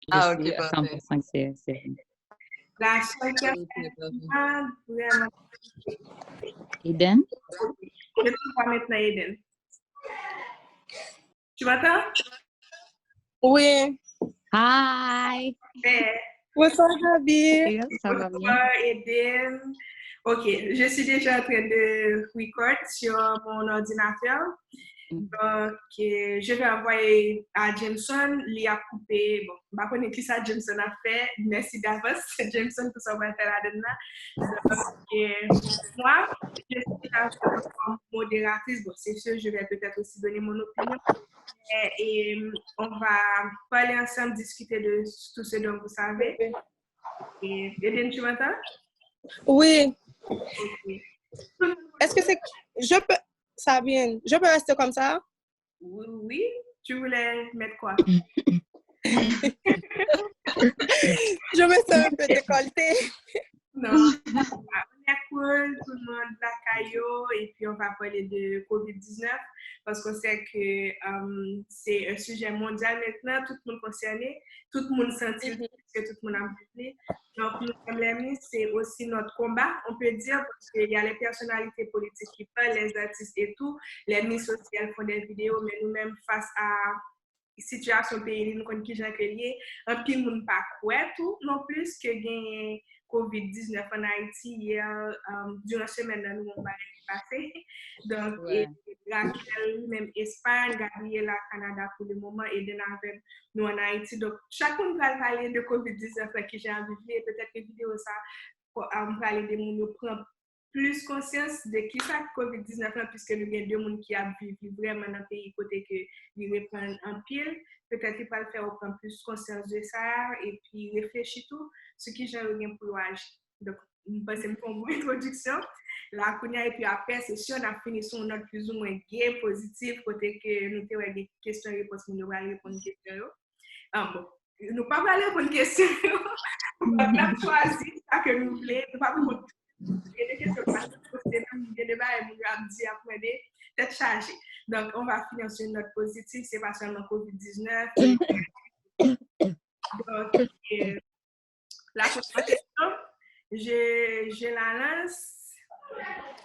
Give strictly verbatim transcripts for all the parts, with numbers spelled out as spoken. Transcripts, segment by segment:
Je suis à cent pour cent intéressée. La seule personne qui m'a vraiment... Eden? Je te vois maintenant, Eden. Tu m'entends? Oui. Hi! Bonsoir, Gaby. Ça va bien? Bonsoir, Eden. Ok, je suis déjà en train de record sur mon ordinateur. Donc, euh, je vais envoyer à Jameson, li ap koupe. Bon, m pa konnen ki sa Jameson ap fè. Merci d'avance, Jameson, pou sa w pral fè ladann nan. Donc, euh, moi, je suis là comme modératrice. Bon, c'est sûr, je vais peut-être aussi donner mon opinion. Et, et on va parler ensemble, discuter de tout ce dont vous savez. Et Eden, tu m'entends? Oui. Ok. Est-ce que c'est... Je peux... Sabine, je peux rester comme ça? Oui, oui. Tu voulais mettre quoi? Je me sens un peu décolletée. Non. On est cool, tout le monde la caillou, et puis on va parler de covid dix-neuf, parce qu'on sait que euh, c'est un sujet mondial maintenant, tout le monde concerné, tout le monde senti, parce que tout le monde a vivi. Donc, nous, comme les Miss, c'est aussi notre combat, on peut dire, parce qu'il y a les personnalités politiques qui parlent, les artistes et tout. Les Miss aussi, elles font des vidéos, mais nous-mêmes, face à sitiyasyon peyi li, nou konn kijan ke l ye. Anpil moun pa kwè tou non plis ke genyen covid diznèf ann Ayiti. Yè, um, diran semèn nan, nou wè yon bagay ki pase. Donk, e Raquel, li menm Espay, Gabriela, Kanada pou le moman, Eden avè m, nou ann Ayiti. Donk, chak moun pral pale de covid diznèf la, kijan y ap viv li, e petèt ke videyo sa, um, pral ede moun yo pran plis konsyans de kisa k covid diznèf lan, piske nou gen de moun ki ap viv li vrèman nan peyi kote ke li reprann anpil. Petèt li pral fè w pran plis konsyans de sa, epi reflechi tou sou kijan yo gen pou yo aji. Donk, m panse m fè yon bon entwodiksyon la kounye a, epi apre, se si n ap fini sou yon nòt plizoumwen gay, pozitif, kote ke nou te wè gen kesyon repons, moun yo pral reponn kesyon yo. Ah, bon, nou pa pral reponn kesyon yo. N ap chwazi sa ke nou vle. Nou pa pou gen de kesyon k pa poze menm, gen de bagay moun yo ap di ap mande, tèt chaje. Donk, on va finir sur une note positive, se pa sèlman covid diznèf. Donk, euh, la première question, je, je la lance.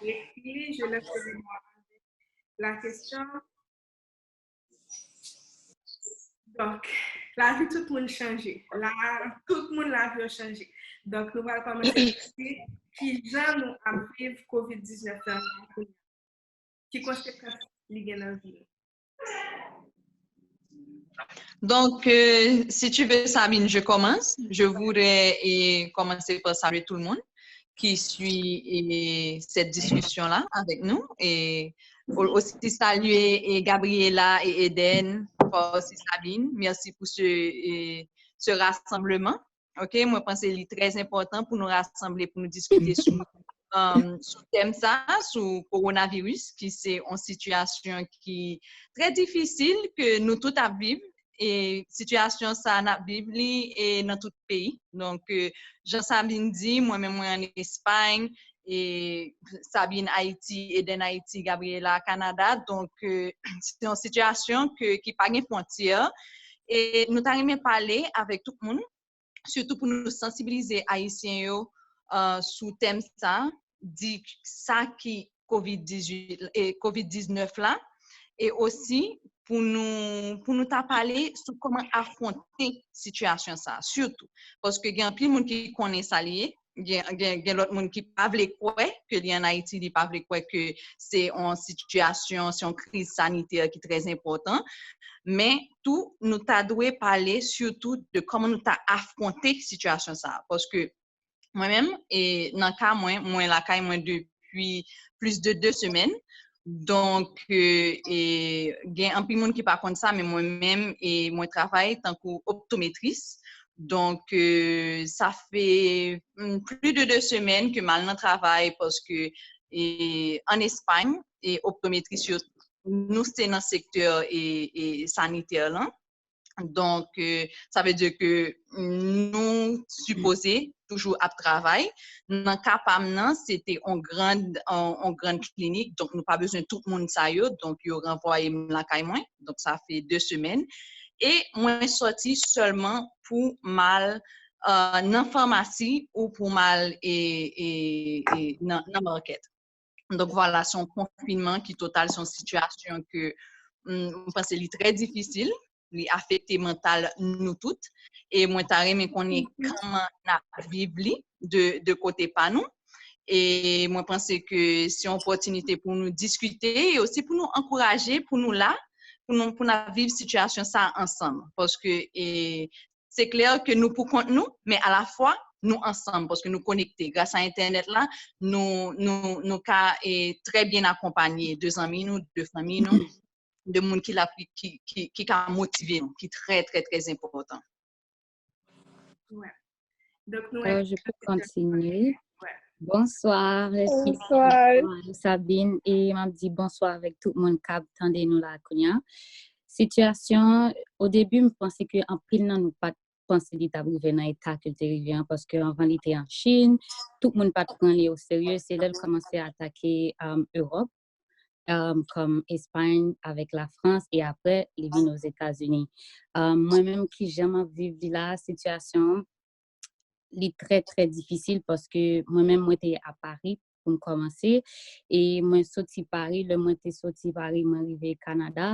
Et puis, je lance le débat avec la question. Donk, lavi tout moun chanje. La, tout moun lavi yo chanje. Donk, nou pral kòmanse avèk kijan nou ap viv covid diznèf la kounye a. Ki konsekans li gen nan vi nou? Donc, euh, si tu veux, Sabine, je commence. Je voudrais eh, commencer par saluer tout le monde qui suit eh, cette discussion-là avec nous. Et aussi saluer eh, Gabriela et Eden, toi aussi Sabine. Merci pour ce, eh, ce rassemblement. Ok, mwen panse li trè enpòtan pou nou rasanble, pou nou diskite sou, um, sou tèm sa, sou kowonaviris, ki se yon sitiyasyon ki trè difisil ke nou tout ap viv. E sitiyasyon sa n ap viv li e nan tout peyi. Donk, euh, jan Sabine di, mwen menm mwen ann Espay, e Sabine Ayiti, Eden Ayiti, Gabriela Kanada. Donk, euh, se yon sitiyasyon ke, ki pa gen fwontyè. E nou ta renmen pale avèk tout moun, sitou pou nou sansibilize Ayisyen yo uh, sou tèm sa, di sa ki covid diznèf, eh, covid diznèf la, e osi pou nou, pou nou ta pale sou kòman afwonte sitiyasyon sa, sitou. Paske gen anpil moun ki konnen sa li ye, gen, gen, gen lòt moun ki pa vle kwè ke li ann Ayiti, li pa vle kwè ke se yon sitiyasyon, se yon kriz sanitè ki trè enpòtan. Men tou, nou ta dwe pale sitou de kòman nou ta afwonte sitiyasyon sa. Paske mwen menm, e nan ka mwen, mwen lakay mwen depi plis de de semèn. Donk, e, e, gen anpil moun ki pa konn sa, men mwen menm, e mwen travay tankou optometris. Donk, e, sa fè mm, plis de de semèn ke m al nan travay paske e, ann Espay, e optometris yo, nou se nan sektè e, e sanitè lan. Donk, euh, sa vle di ke nou sipoze toujou ap travay. Nan ka pa m nan, se te on grand, on, on grand klinik, donk nou pa bezwen tout moun sa yo, donk yo ranvwaye m lakay mwen, donk sa fè de semèn. e mwen sòti sèlman pou m al nan famasi ou pou m al nan market. Donk vwala, se yon konfinman ki total, se yon sitiyasyon ke m panse li trè difisil, li afekte mantal nou tout. E mwen ta renmen konnen kòman n ap viv li de, de kote pa nou. E mwen panse ke se yon opòtinite pou nou diskite e osi pou nou ankouraje, pou nou la, pou nou, pou n ap viv sitiyasyon sa ansanm. Paske e, se klè ke nou pou kont nou, men alafwa, nou ansanm, paske nou konekte. Gras a entènèt la, nou, nou, nou ka e, trè byen akonpanye de zanmi nou, de fanmi nou, de moun ki la, ki, ki, ki, ki ka motive nou, ki trè, trè, trè enpòtan. Ouais. Donc, nous, Alors, je peux continuer. Bonsoir, Bonsoir. Sabine, e m ap di bonswa avèk tout moun k ap tande nou la kounye a. Sitiyasyon, o debi, m panse ke anpil nan nou pa t panse li t ap rive nan eta ke l te rive an, paske anvan li te an Chin, tout moun pa t pran li o serye, se lè l kòmanse atake um, Ewòp, um, kòm Espay avèk Lafrans, e apre, li vin Ozetazini. Um, mwen menm ki jan m ap viv li la, sitiyasyon an, li trè, trè difisil paske mwen menm mwen te a Pari pou m kòmanse. E mwen soti Pari, lè mwen te soti Pari, mwen rive Kanada,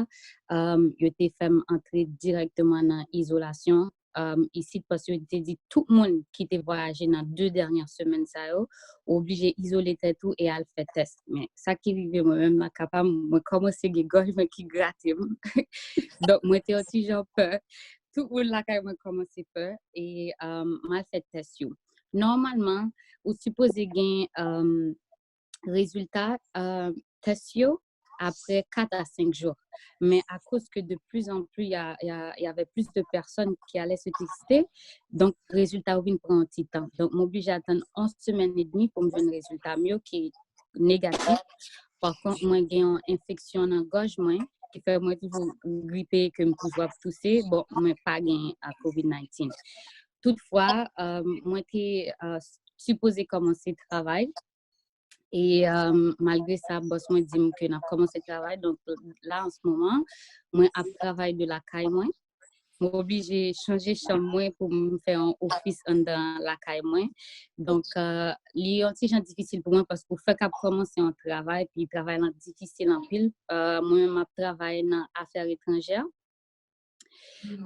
um, yo te fè m antre dirèkteman nan izolasyon um, isit paske yo te di tout moun ki te vwayaje nan de dènye semèn sa yo, ou oblije izole tèt ou e al fè tès. Men sa ki rive mwen menm nan ka pa m, mwen kòmanse gen gòj mwen ki grate m. Donk mwen te yon ti jan pè. Tout moun lakay mwen kòmanse pè e um, m al fè tès yo. Nòmalman, ou sipoze gen um, rezilta uh, tès yo apre kat a senk jou. Men akoz ke de plus en plus, il y, a, il y, a, il y avait plus de personnes qui allaient se tester, donk rezilta yo vin pran yon ti tan. Donk m oblije atann yon semèn edmi pou m jwenn rezilta m yo ki negatif. Pa kont, mwen gen yon enfeksyon nan gòj mwen ki fè mwen toujou gripe, ke m toujou ap touse. Bon, mwen pa gen uh, COVID nineteen. Toutfwa, uh, mwen te uh, sipoze kòmanse travay. E um, malgre sa, bòs mwen di m ke n ap kòmanse travay. Donk la, an se moman, mwen ap travay de lakay mwen. Mwen oblije chanje chanm mwen pou m fè yon ofis anndan lakay mwen. Donk, uh, li yon ti jan difisil pou mwen paske ou fèk ap kòmanse yon travay, pi travay lan difisil anpil. Uh, mwen menm, m ap travay nan afè etranjè.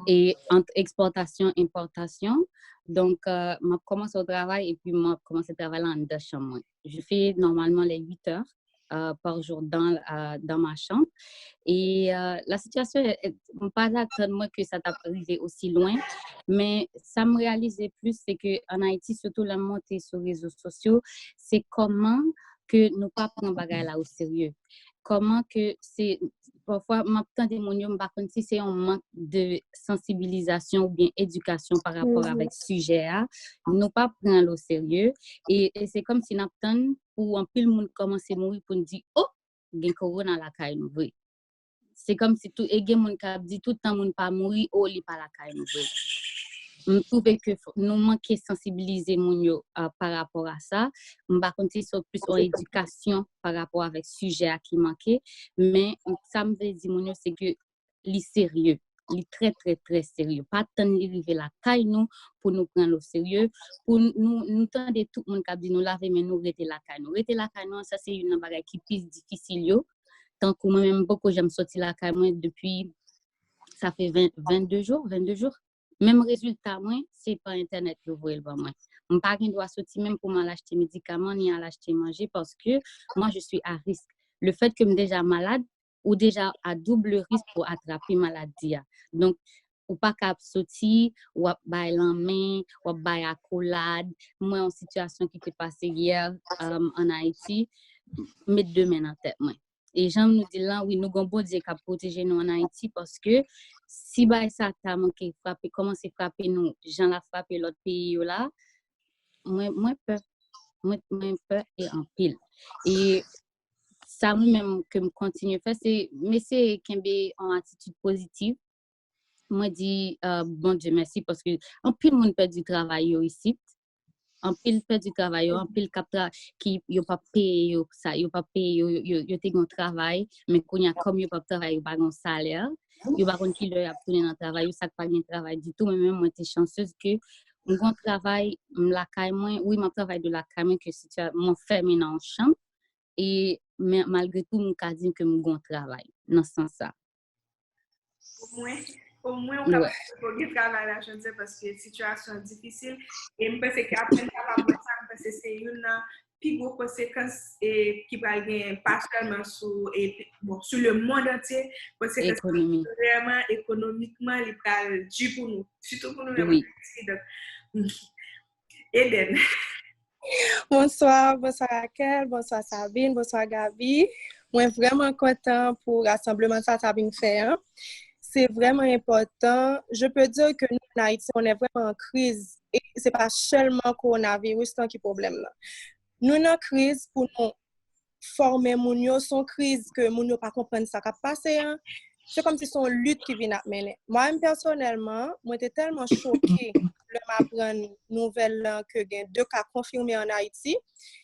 E ant ekspòtasyon, enpòtasyon. Donk, uh, m ap kòmanse yon travay epi m ap kòmanse travay la anndan chanm mwen. Je fais normalement les huit heures uh, par jour dans, uh, dans ma chambre. E uh, la sitiyasyon, m pa t atann mwen ke sa t ap rive osi lwen, men sa m reyalize plis, se ke an Ayiti, sitou lè m monte sou rezo sosyo, se kòman ke nou pa pran bagay la o serye. Kòman ke se pafwa m ap tande moun yo, m pa konn si se yon mank de sansibilizasyon oubyen edikasyon pa rapò avèk sijè a, nou pa pran l o serye e, e se kòmsi n ap tann pou anpil moun kòmanse mouri pou n di, o, gen kowona lakay nou vre. Se kòmsi tou, e gen moun k ap di tout tan moun pa mouri, o, li pa lakay nou vre. M twouve ke nou manke sansibilize moun yo uh, pa rapò a sa. M pa konn si se plis yon edikasyon pa rapò avèk sijè a ki manke, men sa m vle di moun yo se ke li serye. Li trè, trè, trè serye. Pa tann li rive lakay nou pou nou pran l o serye. Pou nou, nou tande tout moun k ap di nou lave men nou, rete lakay nou. Rete lakay nou an, sa se youn nan bagay ki pi difisil yo. Tankou mwen menm, m poko janm sòti lakay mwen depi, sa fè ven, vennde jou, vennde jou. Menm rezilta mwen, se pa entènèt yo voye l ban mwen. M pa gen dwa soti menm pou m al achte medikaman ni al achte manje paske moi, je suis à risque. Le fait que m deja malad, ou deja a double risk pou atrape maladi a. Donk, ou pa ka ap soti, w ap bay lanmen, w ap bay akolad. Mwen, yon sitiyasyon ki te pase yè um, an Ayiti, met de men nan tèt mwen. E jan nou di l lan, wi, nou gon Bondye k ap pwoteje nou an Ayiti paske si bay sa ta manke frape, kòmanse frape nou, jan l ap frape lòt peyi yo la, mwen, mwen pè. Mwen, mwen pè e anpil. E sa mwen menm ke m kontinye fè, se m eseye kenbe yon atitid pozitiv. Mwen di uh, Bondye mèsi paske anpil moun pèdi travay yo isit. Anpil pèdi travay yo, anpil k ap tra, ki yo p ap peye yo sa, yo p ap peye yo, yo, yo te gen yon travay, men kounye a kòm yo p ap travay, yo pa gen yon salè. yo pa konn ki lè y ap tounen nan travay yo, sa k pa gen travay ditou. Men menm mwen te chansez ke m gon travay, m lakay mwen, wi, m ap travay de lakay mwen, ke sitiyasyon mwen fèmen nan yon chanm, e men malgre tou, m ka di ke m gon travay nan sans sa. Omwen, omwen ou kapab di ke w gen travay la jodi a paske sitiyasyon an difisil. E m panse ke apre n kapab wè sa, m panse se youn nan pi gwo konsekans e ki pral gen pa sèlman sou e bon, sou le mond antye, konsekans vrèman ekonomikman li pral di pou nou, sitou pou nou menm Ayiti. Donk, Eden. Bonswa, bonswa Raquel, bonswa Sabine, bonswa Gaby. Mwen vrèman kontan pou rasanbleman sa Sabine fè an. Se vrèman enpòtan. Je peux dire que nou an Ayiti, on est vraiment en crise. E se pa sèlman kowonaviris lan ki pwoblèm nan. Nou nan kriz pou nou fòme moun yo, se yon kriz ke moun yo pa konprann sa k ap pase an. Se kòmsi se yon lit ki vin ap mennen. Mwen menm pèsonèlman, mwen te tèlman choke lè m aprann nouvèl lan ke gen de ka konfime an Ayiti.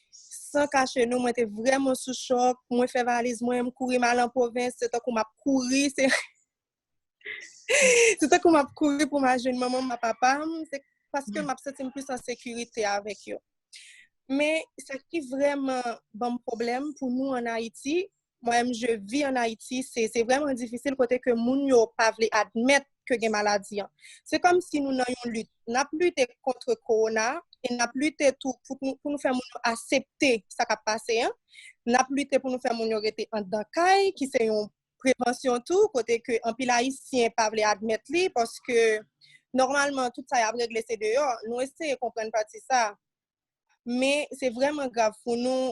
San kache nou, mwen te vrèman sou chòk. Mwen fè valiz mwen, m kouri m al an pwovens, se tankou m ap kouri, se se tankou m ap kouri pou m al jwenn manman m ak papa m, se paske m ap santi m plis an sekirite avèk yo. Men sa ki vrèman ban m pwoblèm pou nou an Ayiti, mwen menm je vis en Haïti, se se vrèman difisil kote ke moun yo pa vle admèt ke gen maladi an. Se kòmsi nou nan yon lit. N ap lite kont kowona e n ap lite tou pou, pou nou fè moun yo aksepte sa k ap pase an. N ap lite pou nou fè moun yo rete anndan kay, ki se yon prevansyon tou, kote ke anpil Ayisyen pa vle admèt li, paske nòmalman tout sa y ap regle se deyò. Nou eseye konprann pati sa. Men se vrèman grav pou nou.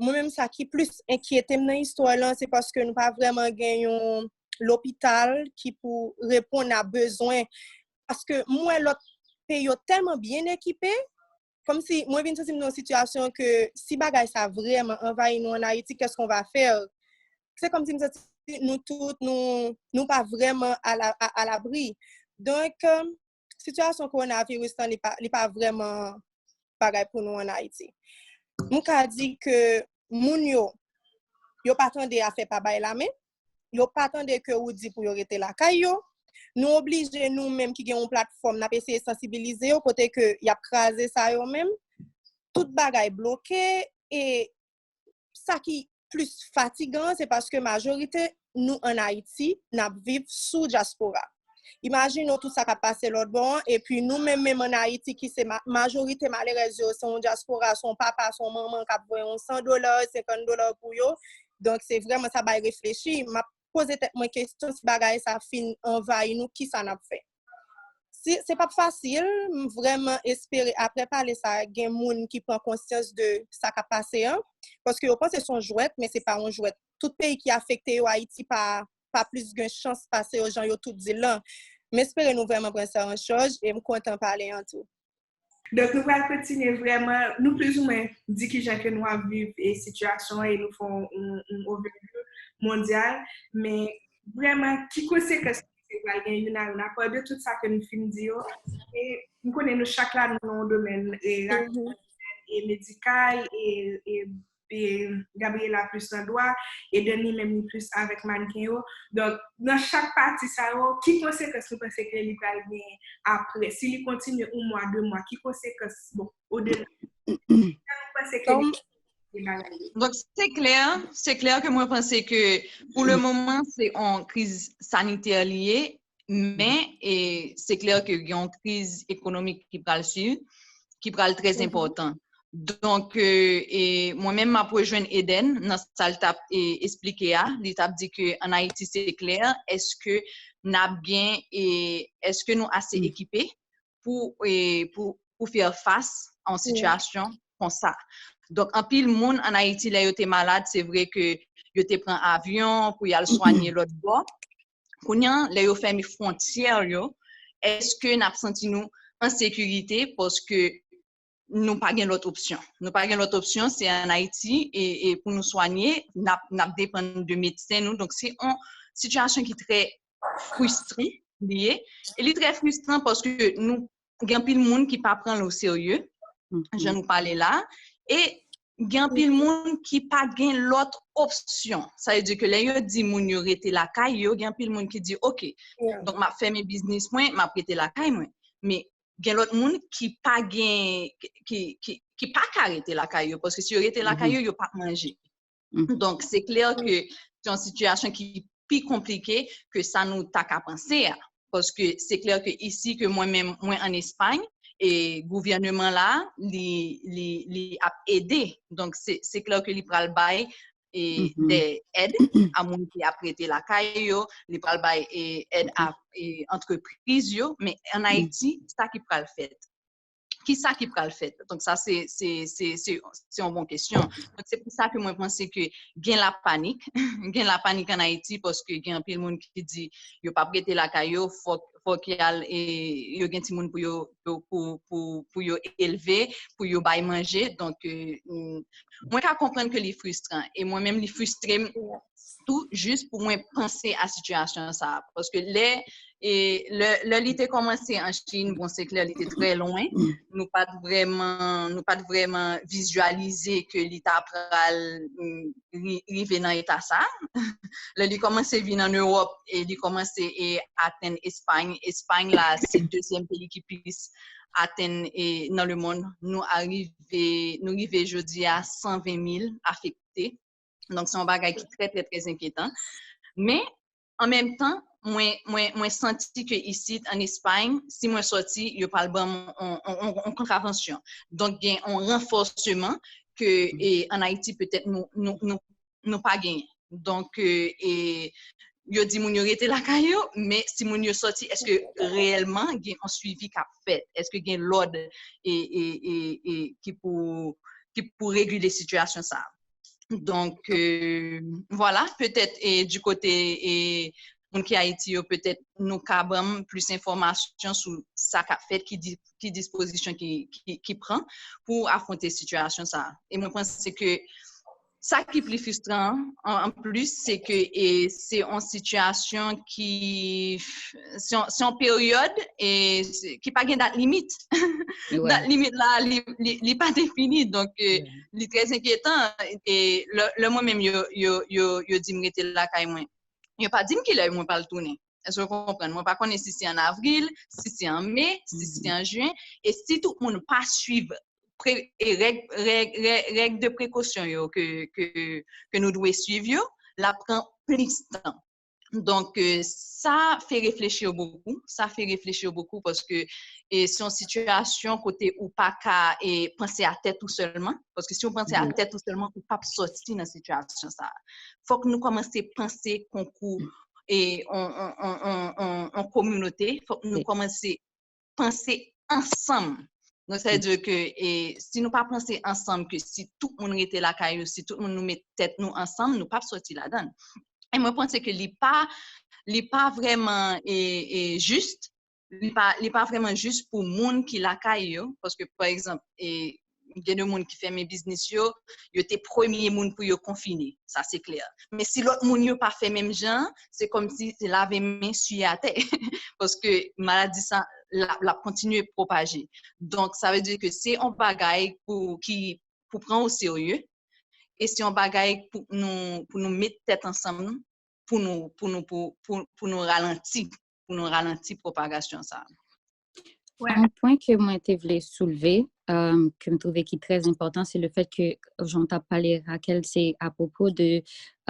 Mwen menm sa ki plis enkyete m nan istwa lan, se paske nou pa vrèman gen yon lopital ki pou reponn a bezwen. Paske m wè lòt peyi yo tèlman byen ekipe, kòmsi mwen vin santi m nan yon sitiyasyon ke si bagay sa vrèman anvayi nou an Ayiti, qu'est-ce qu'on va faire? Se kòmsi m santi nou tout, nou, nou pa vrèman alabri. Donk, sitiyasyon kowonaviris lan, li pa, li pa vrèman bagay pou nou an Ayiti. M ka di ke moun yo, yo pa tande afè pa bay lamen, yo pa tande ke ou di pou yo rete lakay yo. Nou oblije nou menm ki gen yon platfòm, n ap eseye sansibilize yo kote ke y ap kraze sa yo menm. Tout bagay bloke e sa ki plis fatigan, se paske majorite nou an Ayiti, n ap viv sou dyaspora. Imajine w tout sa k ap pase lòt bò an, epi nou menm menm an Ayiti ki se majorite malerèz yo, se yon dyaspora, se yon papa, se yon manman k ap voye yon san dola, senkant dola pou yo. Donk, se vrèman sa bay reflechi. M ap poze tèt mwen kesyon si bagay sa fin anvayi nou, kisa n ap fè? Si, se p ap fasil, m vrèman espere apre pale sa, gen moun ki pran konsyans de sa k ap pase an, paske yo panse se yon jwèt, men se pa yon jwèt. Tout peyi ki afekte yo, Ayiti pa, pa plis gen chans pase yo jan yo tout di l lan. M espere nou vrèman pran sa an chaj e m kontan pale an tou. Donk, nou pral kontinye vrèman, nou plizoumwen di kijan ke nou ap viv e sitiyasyon an e nou fè yon, yon overview mondyal, men vrèman, ki konsekans ki pral gen youn a youn, apre de tout sa ke nou fin di yo, e m konnen nou chak la nou nan yon domèn e, e medikal e, e e Gabriela plis nan dwa, Eden li menm li plis avèk mannken yo. Donk, nan chak pati sa yo, ki konsekans nou panse ke li pral gen apre? Si li kontinye yon mwa, de mwa, ki konsekans, bon, odela? Sa nou panse ke li Donk, se klè, se klè ke mwen panse ke pou le moman, se yon kriz sanitè li ye, men e, se klè ke gen yon kriz ekonomik ki pral swiv, ki pral trè enpòtan. Donk, e, mwen menm, m ap rejwenn Eden nan sa l t ap e, esplike a. Li t ap di ke an Ayiti, se klè, èske n ap gen, e, èske nou ase ekipe pou, e, pou, pou fè fas a yon sitiyasyon konsa. Donk, anpil moun an Ayiti, lè yo te malad, se vre ke yo te pran avyon pou y al swanye lòt bò. Kounye a, lè yo fèmen fwontyè yo, èske n ap santi nou an sekirite paske nou pa gen lòt opsyon? Nou pa gen lòt opsyon, se an Ayiti, e, e pou nou swanye, n ap, n ap depann de medsen nou. Donk, se yon sitiyasyon ki trè fristran li ye. E li trè fristran paske nou gen anpil moun ki pa pran l oserye, jan nou pale la. E gen anpil moun ki pa gen lòt opsyon. Sa vle di ke lè yo di moun yo rete lakay yo, gen anpil moun ki di, "Oke, donk m ap fèmen biznis mwen, m ap rete lakay mwen." Men gen lòt moun ki pa gen, ki, ki, ki pa ka rete lakay yo, paske si yo rete lakay yo, yo p ap manje. Donk, se klè ke se yon sitiyasyon ki pi konplike ke sa nou ta ka panse a. Paske se klè ke isi, ke mwen menm, mwen ann Espay, e gouvènman la, li, li, li ap ede. Donk, se, se klè ke li pral bay e de èd a moun ki ap rete lakay yo, li pral bay e èd a e antrepriz yo, men ann Ayiti, sa ki pral fèt? Ki sa ki pral fèt? Donk, sa se, se, se, se, se yon bon kesyon. Donk, se pou sa ke mwen panse ke gen lapanik, gen lapanik ann Ayiti, paske gen anpil moun ki di yo p ap rete lakay yo, fòk, fòk y al, e yo gen timoun pou yo, yo, pou, pou, pou yo elve, pou yo bay manje. Donk, e, mm, mwen ka konprann ke li fristran, e mwen menm li fristre m tou, jis pou mwen panse a sitiyasyon sa a. Paske lè, e, lè, lè li te kòmanse an Chin, bon, se klè, li te trè lwen. Nou pa t vrèman, nou pa t vrèman vizyalize ke li ta pral, mm, ri-, rive nan eta sa. Lè li kòmanse vin ann Ewòp e li kòmanse, e, atenn Espay. Espay la, se dezyèm peyi ki plis atenn, e, nan lemonn. Nou arive, nou rive jodi a san ven mil afekte. Donk, se yon bagay ki trè, trè, trè enkyetan. Men, an menm tan, mwen, mwen, mwen santi ke isit, ann Espay, si mwen sòti, yo pral ban m yon, yon, yon, yon kontravansyon. Donk, gen yon ranfòsman ke, e, ann Ayiti, petèt, nou, nou, nou, nou pa genyen. Donk, e, e, yo di moun yo rete lakay yo, men si moun yo sòti, èske reyèlman gen yon swivi k ap fèt? Èske gen lòd, e, e, e, e, ki pou, ki pou regile sitiyasyon sa a? Donk, e, vwala, petèt, e, di kote, e, moun ki Ayiti yo, petèt nou ka ban m plis enfòmasyon sou sa k ap fèt, ki di-, ki dispozisyon ki, ki, ki pran pou afwonte sitiyasyon sa a. E mwen panse ke sa ki pli fristran an, an plis, se ke, e, se yon sitiyasyon ki, se yon, se yon peryòd, e, se, ki pa gen dat limit. Dat limit la, li, li, li pa defini. Donk, e, li trè enkyetan. E lè, lè mwen menm, yo, yo, yo, yo di m rete lakay mwen, yo pa di m kilè mwen pral tounen. Èske w konprann? Mwen pa konnen si se an avril, si se an me, si se an jen. E si tout moun pa swiv pre-, e règ, règ, règ, règ de prekosyon yo ke, ke, ke nou dwe swiv yo, l ap pran plis tan. Donk, e, sa fè reflechi yo bokou, sa fè reflechi yo bokou paske, e, se yon sitiyasyon kote ou pa ka, e, panse a tèt ou sèlman, paske si w panse a tèt ou sèlman, ou p ap sòti nan sitiyasyon sa a. Fòk nou kòmanse panse konkou, e, on, on, on kominote, fòk nou kòmanse panse ansanm. Donk, sa vle di ke, e, si nou pa panse ansanm, ke si tout moun rete lakay yo, si tout moun nou met tèt nou ansanm, nou p ap sòti ladan l. E mwen panse ke li pa, li pa vrèman, e, e, jis, li pa, li pa vrèman jis pou moun ki lakay yo, paske, pa egzanp, e, gen de moun ki fèmen biznis yo, yo te premye moun pou yo konfine, sa se klè. Men si lòt moun yo pa fè menm jan, se kòmsi se lave men siye atè, paske maladi sa, l ap, l ap kontinye pwopaje. Donk, sa vle di ke se yon bagay pou, ki, pou pran o serye, e se yon bagay pou nou, pou nou met tèt ansanm, pou nou, pou nou, pou, pou, pou nou ralanti, pou nou ralanti pwopagasyon sa a. Yon pwen ke mwen te vle soulve, um, ke m twouve ki trè enpòtan, se le fèt ke, jan w t ap pale, Raquel, se apwopo de,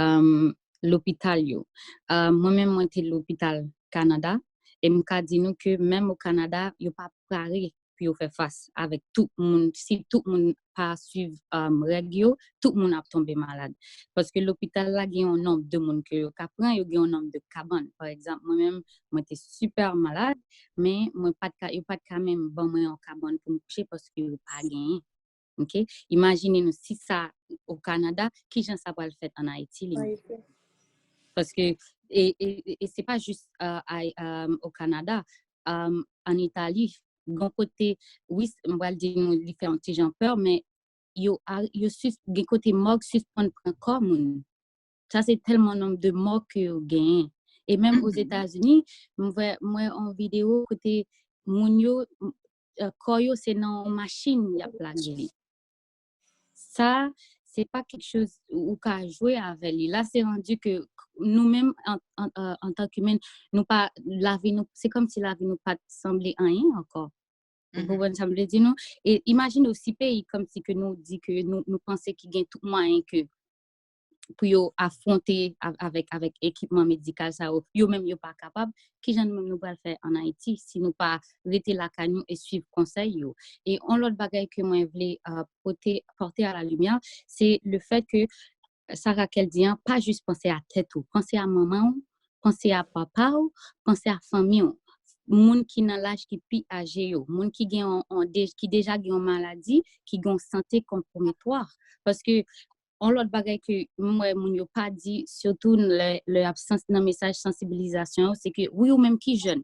um, lopital yo. Um, mwen menm, mwen te lopital Kanada, e m ka di nou ke menm o Kanada, yo pa pare pou yo fè fas avèk tout moun. Si tout moun pa swiv, um, règ yo, tout moun ap tonbe malad. Paske lopital la gen yon nonb de moun ke yo ka pran, yo gen yon nonb de kabann. Pa egzanp, mwen menm, mwen te sipè malad, men mwen pa t ka, yo pa t ka menm ban mwen yon kabann pou m kouche paske yo pa genyen. Ok? Imajine nou si sa o Kanada, kijan sa pral fèt ann Ayiti li menm? Paske, e, e, e se pa jis, uh, o Kanada, um, ann Itali, gon kote, wi, m pral di nou, li fè yon ti jan pè, men yo, yo sis-, gen kote mòg sispann pran kò moun. Sa se tèlman nonb de mò ke yo genyen. E menm Ozetazini, m wè, m wè yon videyo kote moun yo, kò yo se nan yon machin y ap lage li. Sa, se pa kèk choz ou ka jwe avè li. La, se randi ke nou menm, an, an, an, an tan k'imen, nou pa, lavi nou, se kòmsi lavi nou pa t sanble anyen ankò. Ou konprann sa m vle di nou? E imajine w si peyi kòmsi ke nou di ke nou, nou panse ki gen tout mwayen ke pou yo afwonte avèk, avèk ekipman medikal sa yo, yo menm yo pa kapab, kijan nou menm nou pral fè an Ayiti si nou pa rete lakay nou e swiv konsèy yo? E yon lòt bagay ke mwen vle uh, pote, pote a la limyè, se le fèt ke sa Raquel di an, pa jis panse a tèt ou, panse a manman w, panse a papa w, panse a fanmi w. Moun ki nan laj ki pi aje yo, moun ki gen yon, yon de, ki deja gen yon maladi, ki gen yon sante konpwometwa. Paske yon lòt bagay ke m wè moun yo pa di, sitou lè, lè y ap sans, nan mesaj sansibilizasyon yo, se ke wi, ou menm ki jèn,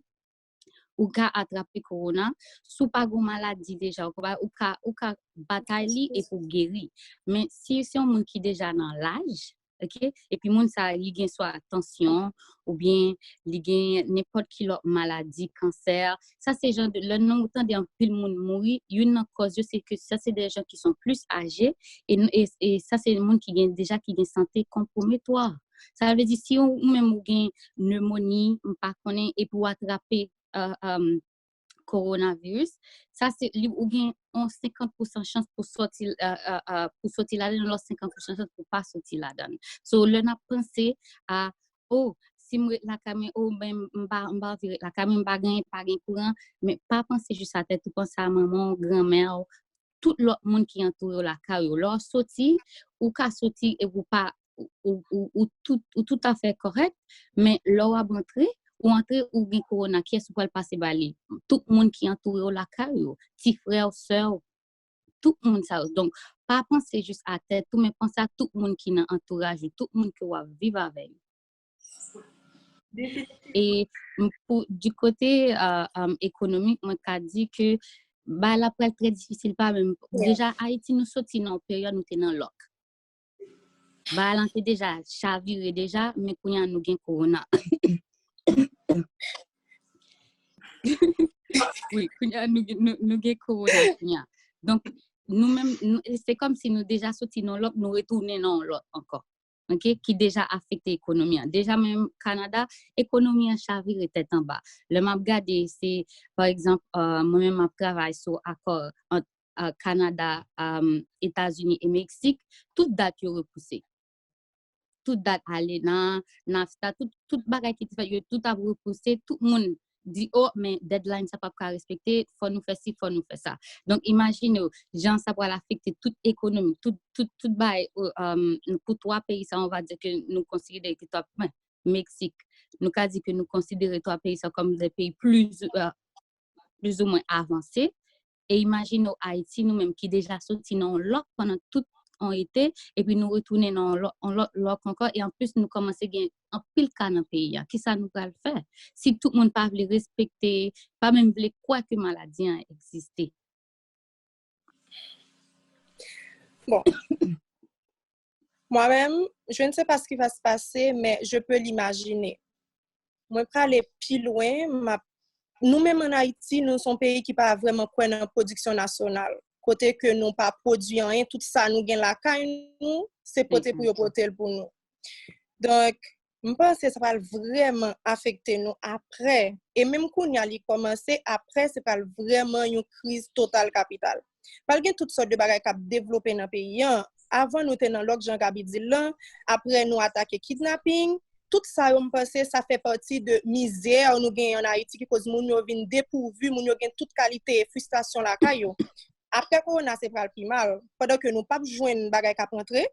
ou ka atrape kowona, si w pa gen maladi deja, ou ka, ou ka, ou ka batay li epi w geri. Men si se yon moun ki deja nan laj, ok, epi moun sa li gen swa tansyon, oubyen li gen nenpòt ki lòt maladi, kansè, sa se jan de, lè nou tande anpil moun mouri, youn nan kòz yo se ke sa se de jan ki son plis aje, e, e, e sa se moun ki gen deja ki gen sante konpwometwa. Sa vle di si ou, ou menm ou gen nemoni, m pa konnen, epi w atrape uh, um, coronavirus, sa se li ou gen yon senkant pousan chans pou sòti uh, uh, uh, pou sòti ladan, lòt senkant pousan chans pou pa sòti ladan. So lè n ap panse a oh, si m ret lakay mwen, oh, ben m pa, m pa anvi ret lakay mwen, m pa gen, pa gen kouran, men pa panse jis a tèt ou, panse a manman w, granmè w, tout lòt moun ki antoure w lakay yo. Lè w sòti, ou ka sòti e ou pa ou, ou, ou, tout, ou toutafè kòrèk, men lè w ap antre, ou antre, ou gen kowona, kiyès ou pral pase ba li? Tout moun ki antoure w lakay yo, ti frè w, sè w, tout moun sa yo. Donk, pa panse jis a tèt ou, men panse a tout moun ki nan antouraj ou, tout moun ke w ap viv avè yo. E pou, du kote uh, um, ekonomik, mwen ka di ke bagay la pral trè difisil pa menm. Deja, Ayiti, nou sòti nan yon peryòd nou te nan lòk. Bagay lan te deja chavire deja, men kounye a nou gen kowona. Wi, kounye a nou, nou, nou gen kowona kounye a. Donk, nou menm, se kòmsi nou deja sòti nan lòk, nou retounen nan lòk ankò. Ok, ki deja afekte ekonomi an. Deja menm Kanada, ekonomi an chavire tèt anba. Lè m ap gade, se, pa egzanp, uh, mwen menm m ap travay sou akò ant uh, Kanada, um, Etazini e Meksik, tout dat yo repouse. Tout dat alena, nafta, tout, tout bagay ki te fèt, yo tout ap repouse, tout moun di, oh, men deadline sa p ap ka respekte, fò nou fè si, fò nou fè sa. Donk, imajine w, jan sa pral afekte tout ekonomi, tout, tout, tout bagay, um, pou twa peyi sa, on va dire ke nou konsidere ke twa, Meksik, nou ka di ke nou konsidere twa peyi sa kòm de peyi pli, uh, plizoumwen avanse. E imajine w Ayiti, nou menm ki deja soti nan yon lòk pandan tout yon ete, epi nou retounen nan yon lòk, yon lòk, lòk ankò, e anplis nou kòmanse gen anpil ka nan peyi a. Kisa nou pral fè? Si tout moun pa vle respekte, pa menm vle kwè ke maladi an egziste. Bon. Moi-même, je ne sais pas ce qui va se passer, mais je peux l'imaginer. Mwen prale pi lwen, m ap nou menm an Ayiti, nou se yon peyi ki pa vrèman kwè nan pwodiksyon nasyonal. Kote ke nou pa pwodui anyen, tout sa nou gen lakay nou, se pote pou yo pote l pou nou. Donk, m panse sa pral vrèman afekte nou apre. E menm kounye a li kòmanse, apre se pral vrèman yon kriz total kapital. Pral gen tout sòt de bagay k ap devlope nan peyi an. Avan nou te nan lòk jan Gaby di l lan, apre nou atake kidnaping, tout sa yo m panse sa fè pati de mizè nou genyen an Ayiti ki koz moun yo vin depouvi, moun yo gen tout kalite fristrasyon lakay yo. Apre kowona se pral pi mal, pandan ke nou p ap jwenn bagay k ap rantre,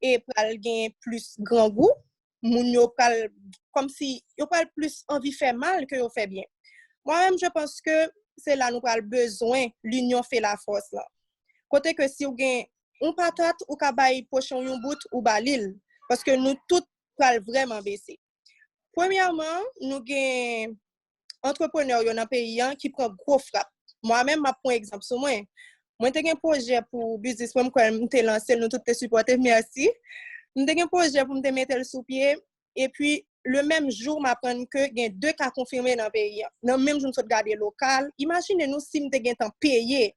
e pral gen plis grangou, moun yo pral kòmsi yo pral plis anvi fè mal ke yo fè byen. Mwen menm je panse ke se la nou pral bezwen linyon fè lafòs lan. Kote ke si w gen yon patat, ou ka bay pwochen w yon bout, ou ba li l. Paske nou tout pral vrèman bese. Premyèman, nou gen antreprenè yo nan peyi an ki pran gwo frap. Mwen menm, m ap pran egzanp sou mwen. Mwen te gen pwojè pou biznis mwen, m kwè m te lanse l, nou tout te sipòte, mèsi. M te gen pwojè pou m te mete l sou pye, epi le menm jou, m aprann ke gen de ka konfime nan peyi an. Nan menm jou, m sot gade lokal. Imajine nou si m te gentan peye.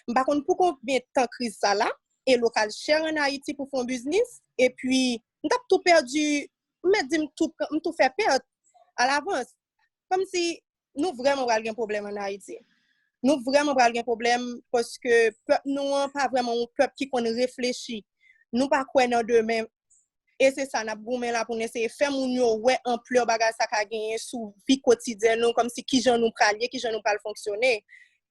M pa konn pou konbyen tan kriz sa la, e lokal chè ann Ayiti pou fè yon biznis, epi m t ap tou pèdi, m mèt di m tou, m tou fè pèt alavans. Kòmsi nou vrèman pral gen pwoblèm ann Ayiti. Nou vrèman pral gen pwoblèm paske pèp nou an pa vrèman yon pèp ki konn reflechi. Nou pa kwè nan demen. E se sa n ap goumen la pou n eseye fè moun yo wè anplè bagay sa ka genyen sou vi kotidyen nou, kòmsi kijan nou pral ye, kijan nou pral fonksyone.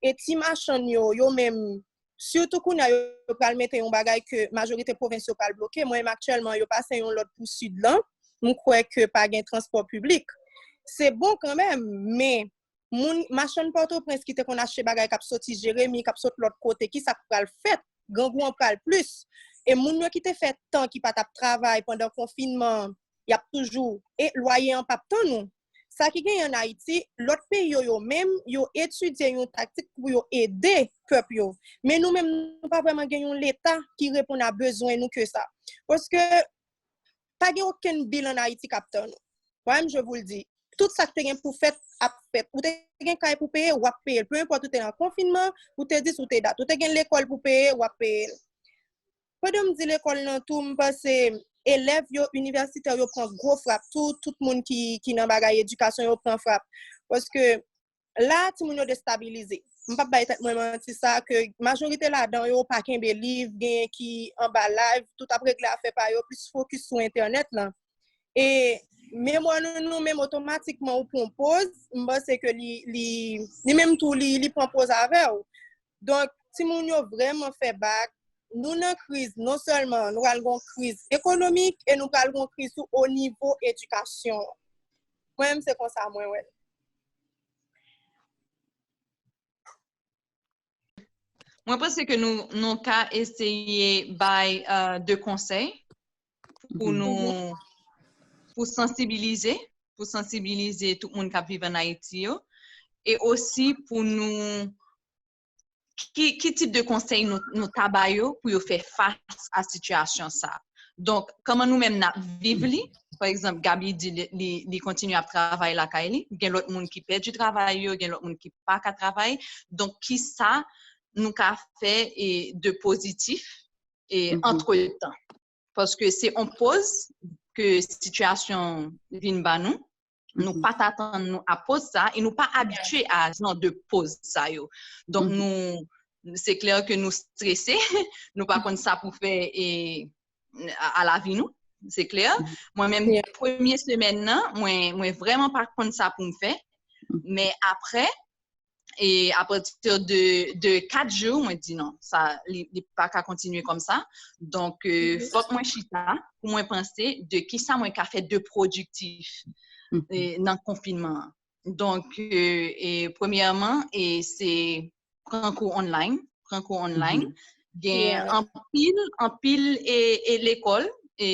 E ti machann yo, yo menm, sitou kounye a yo pral mete yon bagay ke majorite pwovens yo pral bloke. Mwen menm aktyèlman, yo pase yon lòd pou Sid lan. M kwè ke pa gen transpò piblik. Se bon kanmenm, men moun, machann Pòtoprens ki te konn achte bagay k ap soti Jeremi, k ap sot lòt kote, ki sa k pral fèt? Grangou an pral plis. E moun yo ki te fè tan ki pa t ap travay pandan konfinman an, y ap toujou, e lwaye an p ap tann ou. Sa ki genyen ann Ayiti, lòt peyi yo, yo menm, yo etidye yon taktik pou yo ede pèp yo. Men nou menm, nou pa vrèman gen yon leta ki reponn a bezwen nou ke sa. Paske pa gen okenn bil ann Ayiti k ap tann ou. Mwen menm, je vous le dis, tout sa k te gen pou fèt ap fèt. Ou te gen kay pou peye, w ap peye l. Peu importe ou te nan konfinman, ou te dis, ou te dat. Ou te gen lekòl pou peye, w ap peye l. Pandan m di lekòl nan tou, m panse elèv yo, inivèsitè yo pran gwo frap tou, tout moun ki, ki nan bagay edikasyon yo pran frap. Paske la, timoun yo destabilize. M p ap bay tèt mwen manti sa, ke majorite ladan yo pa kenbe liv, genyen ki anba live, tout ap regle afè pa yo, plis fokis sou entènèt lan. E memwa nou, nou menm otomatikman ou pran poz, m panse ke li, li, li menm tou, li, li pran poz avè w. Donk, timoun yo vrèman fè bak. Nou nan kriz, non sèlman nou pral gon kriz ekonomik e nou pral gon kriz tou o nivo edikasyon. Mwen menm, se konsa mwen wè l. Mwen panse ke nou, nou ka eseye bay uh, de konsèy pou nou, pou sansibilize, pou sansibilize tout moun k ap viv ann Ayiti yo, e osi pou nou, ki, ki tip de konsèy nou, nou ta ba yo pou yo fè fas a sitiyasyon sa. Donk, kòman nou menm n ap viv li? Pa egzanp, Gaby di li, li, li kontinye ap travay lakay li. Gen lòt moun ki pèdi travay yo, gen lòt moun ki pa ka travay. Donk, kisa nou ka fè e, de pozitif e, antretan? Paske se yon poz ke sitiyasyon vin ba nou. Nou pa t atann nou a poz sa e nou pa abitye a jan de poz sa yo. Donk nou, se klè ke nou strese, nou pa konn sa pou fè e, a, a lavi nou, se klè. Mwen menm, premye semèn nan, mwen, mwen vrèman pa konn sa pou m fè. Men apre, e apati de, de kat jou, mwen di non, sa, li, li pa ka kontinye kòmsa. Donk, e, fòk mwen chita pou mwen panse de kisa mwen ka fè de pwodiktif e, nan konfinman an. Donk, e, e, premyèman, e, se pran kou online, pran kou online. Gen anpil, anpil e, e lekòl e,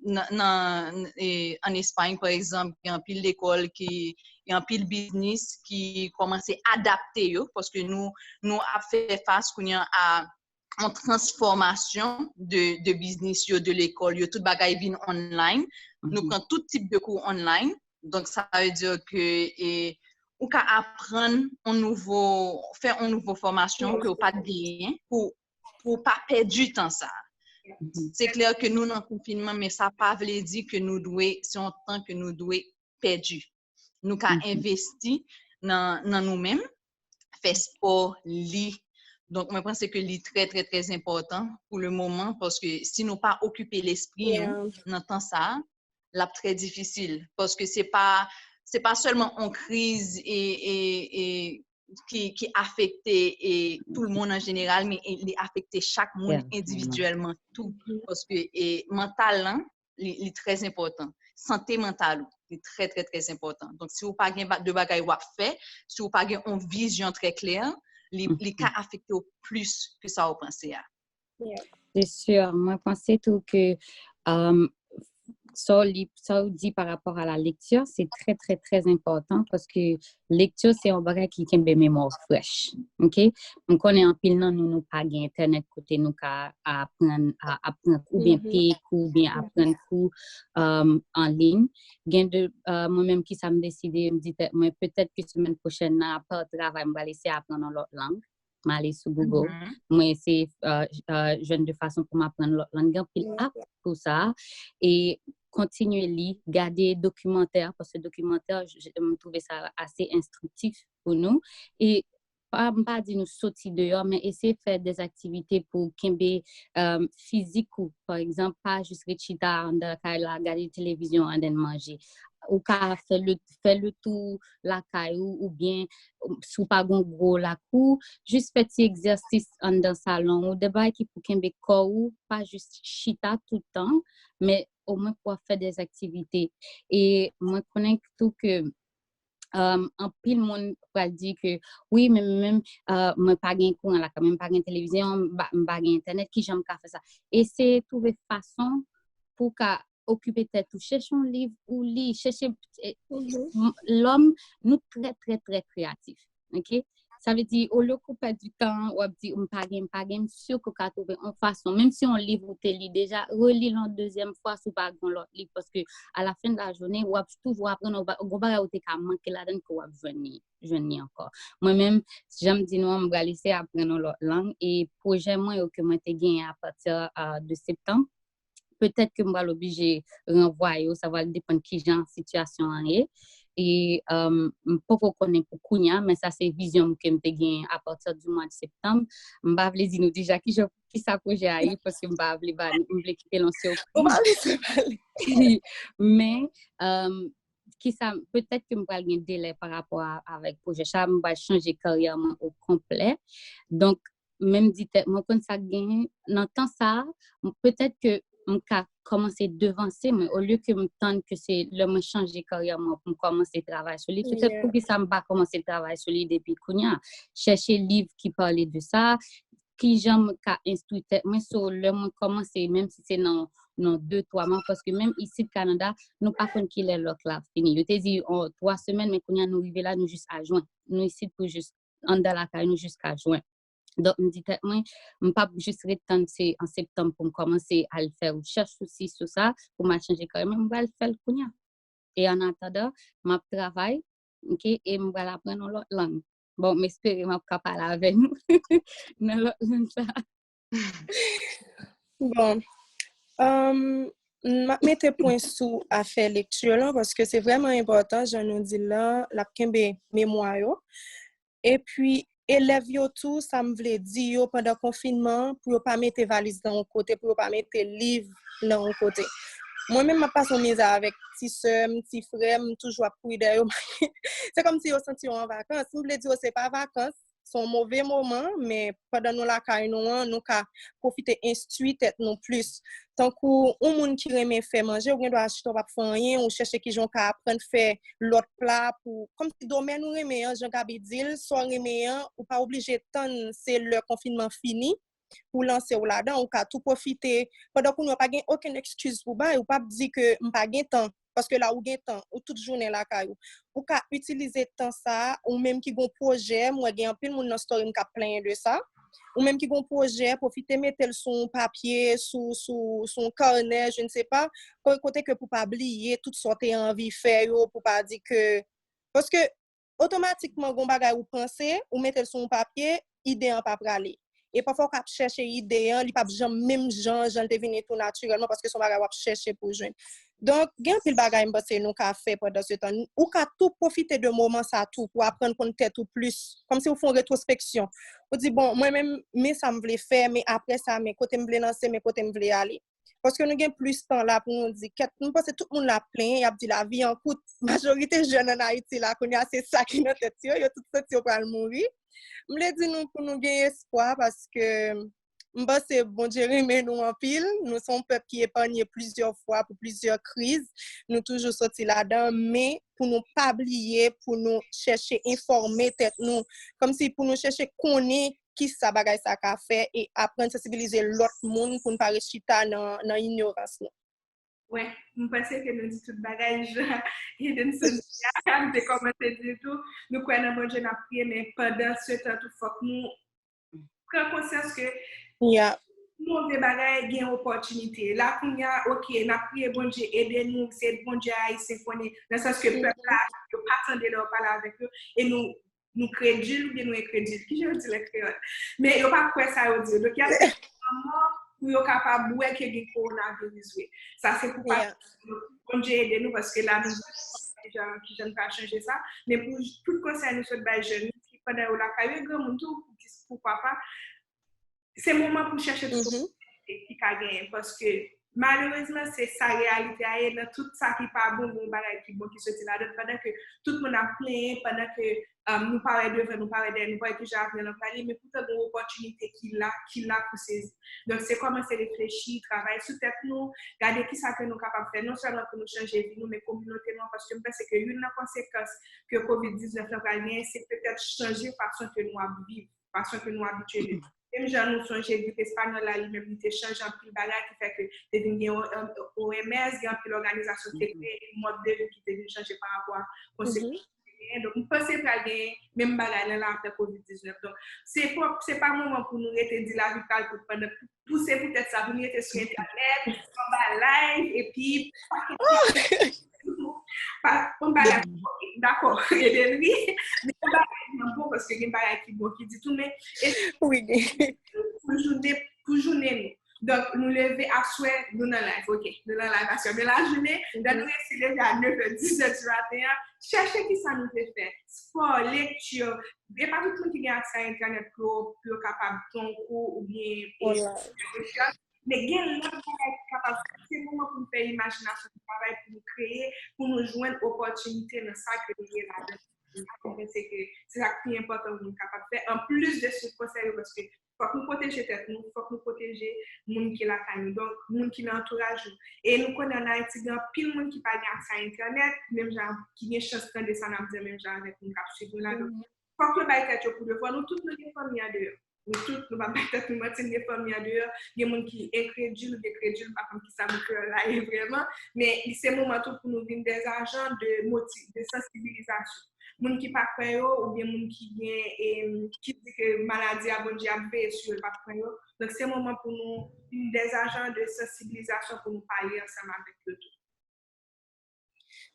nan, nan, e, ann Espay, pa egzanp, gen anpil lekòl ki, gen anpil biznis ki kòmanse adapte yo, paske nou, nou ap fè fas kounye a a yon transfòmasyon de, de biznis yo, de lekòl yo, tout bagay vin online. Nou pran tout tip de kou online. Donk, sa vle di ke e, ou ka aprann yon nouvo, fè yon nouvo fòmasyon ke w pa t genyen pou, pou w pa pèdi tan sa. Se klè ke nou nan konfinman, men sa pa vle di ke nou dwe, se yon tan ke nou dwe pèdi. Nou ka envesti nan, nan nou menm, fè spò, li. Donk, mwen panse ke li trè, trè, trè enpòtan pou le moman, paske si nou pa okipe lespri nou nan tan sa a, l ap trè difisil. Paske se pa, se pa sèlman yon kriz e, e, e, ki, ki afekte e, tout le moun an jeneral, men e, li afekte chak moun endividyèlman tou. Paske e, mantal lan, li, li trè enpòtan. Sante mantal ou, li trè, trè, trè enpòtan. Donk, si w pa gen ba- de bagay w ap fè, si w pa gen yon vizyon trè klè, li, li ka afekte w plis ke sa w panse a. Se si, mwen panse tou ke um, sa w li, sa w di pa rapò a la lekti, se trè, trè, trè enpòtan paske lekti se yon bagay ki kenbe memwa w frèch. Ok? M konnen anpil nan nou, nou pa gen entènèt kote nou ka aprann, a- aprann oubyen peye kou, oubyen aprann kou um, an liy. Gen de, uh, mwen menm ki sa m deside, m di tèt mwen, petèt ke semèn pwochèn nan, apa travay, m pral eseye aprann yon lòt lang. M ale sou Google, mwen eseye jwenn de fason pou m aprann lòt lang. Gen anpil app pou sa. E kontinye li, gade dokimantè, paske dokimantè, m twouve sa ase enstriktif pou nou. E pa, m pa di nou soti deyò, men eseye fè de aktivite pou kenbe um, fizik ou. Pa egzanp, pa jis ret chita anndan kay la, gade televizyon anndan manje. Ou ka fè le, fè le tou lakay ou, oubyen si w pa gen gwo lakou, jis fè ti egzèsis anndan salon ou, de bagay ki pou kenbe kò ou, pa jis chita tout tan, men omwen pou w ap fè de aktivite. E mwen konnen tou ke um, anpil moun pral di ke wi, men menm uh, mwen pa gen kouran lakay mwen, m pa gen televizyon, m pa gen entènèt, ki jan m ka fè sa? Eseye twouve fason pou w ka okipe tèt ou, chèche yon liv ou li, chèche lòm, nou trè trè trè kreyatif. Ok, sa vle di olye ke w pèdi tan w ap di m pa gen, m pa gen, m si ke w ka twouve yon fason, menm si yon liv ou te li deja, reli l yon dezyèm fwa si w pa gen yon lòt liv, paske a la fen de la jounen w ap toujou aprann, yon bagay ou te ka manke ladan ke w ap jwenn li jwenn li ankò. Mwen menm, jan m di nou an, m pral eseye aprann yon lòt lang, e pwojè mwen yo ke mwen te genyen apati de septanm, petèt ke m pral oblije ranvwaye yo, sa pral depann kijan sitiyasyon an ye. E um, m poko konnen pou kounya, men sa se vizyon m ke m te genyen apati di mwa de septanm. M pa vle di nou deja kijan, kisa pwojè a ye, paske m pa vle ba nou, m vle kite l an sipriz. Men um, kisa, petèt ke m pral gen delè pa rapò avèk pwojè sa, m pral chanje karyè mwen o konplè. Donk, menm di tèt mwen konn sa k genyen nan tan sa, petèt ke m ka kòmanse devanse mwen, olye ke m tann ke se lè mwen chanje karyè mwen pou m kòmanse travay sou li. Petèt poukisa m pa kòmanse travay sou li depi kounya, chèche liv ki pale de sa, kijan m ka enstwi tèt mwen, so lè mwen kòmanse, menm si se nan nan de twa mwa, paske menm isit Kanada, nou pa konn kilè lòk la fini. Yo te di oh, twa semèn, men kounya nou rive la, nou jis a jwen. Nou isit pou jis anndan lakay nou jiska jwen. Donk, m di tèt mwen, m p ap jis ret tann se an septanm pou m kòmanse al fè rechèch sou si, sou sa, pou m al chanje karyè, men m pral fè l kounya. E an atandan, m ap travay, ok, e m pral aprann yon lòt lang. Bon, m espere m ap ka pale avè nou nan lòt lang sa. Bon, um, m ap mete pwen sou afè lekti lan, paske se vrèman enpòtan, jan nou di l lan, l ap kenbe memwa yo. Epi, elèv yo tou, sa m vle di yo pandan konfinman an, pou yo pa mete valiz nan yon kote, pou yo pa mete liv nan yon kote. Mwen menm, m ap pase yon mizè avèk ti sè m, ti frè m, m toujou ap kouri dèyè yo. Se kòmsi yo santi yo an vakans. M vle di yo se pa vakans, se yon move moman, men pandan nou lakay nou an, nou ka pwofite enstwi tèt nou plis. Tankou yon moun ki renmen fè manje, ou gen dwa chita w p ap fè anyen, ou chèche kijan w ka aprann fè lòt pla pou, kòmsi domèn ou renmen an, jan Gaby di l, sa w renmen an, ou pa oblije tann se lè konfinman fini pou w lanse w ladan, ou ka tou pwofite, pandan kounye a w pa gen okenn ekskiz pou bay, ou p ap di ke m pa gen tan, paske la ou gen tan, ou tout jounen lakay ou. Ou ka itilize tan sa a, ou menm ki gen yon pwojè, m wè gen anpil moun nan story m k ap plenyen de sa. Ou menm ki gen yon pwojè, pwofite mete l sou yon papye, sou, sou, sou yon kanè, je ne sais pas, kote ke pou pa bliye tout sa w te anvi fè yo, pou pa di ke, paske otomatikman gen yon bagay ou panse, ou mete l sou yon papye, ide an pa prale. E pafwa w ka ap chèche ide an, li p ap janm menm jan, jan l te vini tou natirèlman, paske se yon bagay w ap chèche pou w jwenn. Donk, gen anpil bagay m panse nou ka fè pandan se tan. Ou ka tou pwofite de moman sa tou pou aprann konn tèt ou plis. Kòmsi ou fè yon retwospeksyon. Ou di, bon, mwen menm, men sa m vle fè, men apre sa, men kote m vle lanse, men kote m vle ale. Paske nou gen plis tan la pou nou di, kèt, m panse tout moun la plenyen, y ap di lavi an kout. Majorite jèn ann Ayiti la, kounye a, se sa ki nan tèt yo, yo tout santi yo pral mouri. M vle di nou pou nou gen espwa, paske m panse Bondye renmen nou anpil. Nou se yon pèp ki epanye plizyè fwa pou plizyè kriz. Nou toujou soti ladan, men pou nou pa bliye, pou nou chèche enfòme tèt nou, kòmsi pou nou chèche konnen kisa bagay sa ka fè e aprann sansibilize lòt moun pou n pa ret chita nan, nan inyorans nou. Wi, m panse ke nou di tout bagay jan Edenson di a, m te kòmanse di tou, nou kwè nan Bondye, n ap priye, men pandan se tan tou fòk nou pran konsyans ke move bagay gen opòtinite. La kounye a, oke, n ap priye Bondye ede nou, se Bondye Ayisyen konnen, nan sans ke pèp la, yo pa tande lè w pale avèk yo, e nou nou kredil oubyen nou enkredil. Kijan yo di l an kreyòl? Men yo pa kwè sa yo di yo. Donk, y ap fè lanmò pou yo kapab wè ke gen kowonaviris vre. Sa se pou pa Bondye ede nou, paske la nou kijan, kijan nou ka chanje sa. Men pou tout konsèy nou sot bay jèn ki pandan yo lakay yo, granmoun tou, poukisa pa, se moman pou chèche tout opòtinite ki ka genyen, paske malerezman se sa reyalite a ye. Nan tout sa ki pa bon, gen yon bagay ki bon ki soti ladan, pandan ke tout moun ap plenyen, pandan ke um, nou pa wè devan, nou pa wè dèyè, nou pa wè kijan avni an pral ye, men poutan gen yon opòtinite ki la, ki la pou sezi. Donk se kòmanse reflechi, travay sou tèt nou, gade kisa ke nou kapab fè non sèlman pou nou chanje vi nou, men kominote nou an, paske m panse ke youn nan konsekans ke kovid diznèf lan pral genyen, se petèt chanje fason ke nou ap viv, fason ke nou abitye viv. Menm jan nou sonje grip espanyòl la, li menm li te chanje anpil bagay ki fè ke te vin gen O M S, gen anpil òganizasyon ki te kreye, mòd de vi ki te vin chanje pa rapò a konsekans ki te genyen. Donk, m panse pral gen menm bagay lan la apre kovid diznèf. Donk, se pa, se pa moman pou nou rete di lavi pral kout pandan pou, pou se poutèt sa, pou nou rete sou entènèt, anba live, epi pa, yon bagay ki bon, dakò, ede n ri, men yon bagay ki bon, paske gen bagay ki bon ki di tou, men pou jounen, pou jounen nou. Donk, nou leve aswè, nou nan live, ok, nou nan live aswè. Men lajounen, lè nou resi leve a nèf è, dis è di maten an, chèche kisa nou vle fè. Spò, lekti, e pa tout moun ki gen aksè a entènèt pou yo, pou yo kapab pran kou oubyen fè rechèch. Men gen lòt bagay ki kapab fèt. Se moman pou nou fè imajinasyon nou travay, pou nou kreye, pou nou jwenn opòtinite nan sa ke nou ye ladan. Mwen panse ke se sa k pi enpòtan pou nou kapab fè. Anplis de swiv konsèy yo, paske fòk nou pwoteje tèt nou, fòk nou pwoteje moun ki lakay nou, donk moun ki nan antouraj nou. E nou konnen ann Ayiti, gen anpil moun ki pa gen aksè a entènèt, menm jan ki gen chans tande sa n ap di an, menm jan avèk moun k ap swiv nou la. Donk, fòk yo bay tèt yo pou devwa. Nou tout nou gen fanmi andeyò. Nou tout, nou p ap bay tèt nou manti, n gen fanmi andeyò, gen moun ki enkredil, gen kredil, m pa konn kisa mo kreyòl la ye vrèman, men se moman tou pou nou vin dè ajan de moti-, de sansibilizasyon. Moun ki pa kwè yo, oubyen moun ki gen, e, ki di ke maladi a Bondye ap veye sou yo, l p ap pran yo. Donk, se moman pou nou vin dè ajan de sansibilizasyon pou nou pale ansanm avèk yo tou.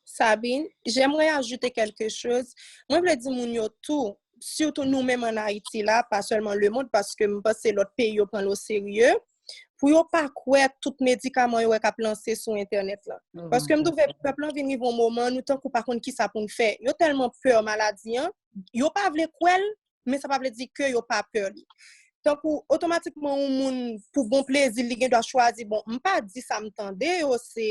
Sabine, j'aimerais ajouter quelque chose. Mwen vle di moun yo tou, sitou nou menm ann Ayiti la, pa sèlman lemonn, paske m panse lòt peyi yo pran l oserye, pou yo pa kwè tout medikaman yo wè k ap lanse sou entènèt la. Paske m twouve pèp lan vin rive yon moman, nou tankou pa konn kisa pou n fè. Yo tèlman pè maladi an, yo pa vle kwè l, men sa pa vle di ke yo pa pè li. Tankou, otomatikman, yon moun, pou bon plezi, li gen dwa chwazi, bon, m pa di sa m tande yo, se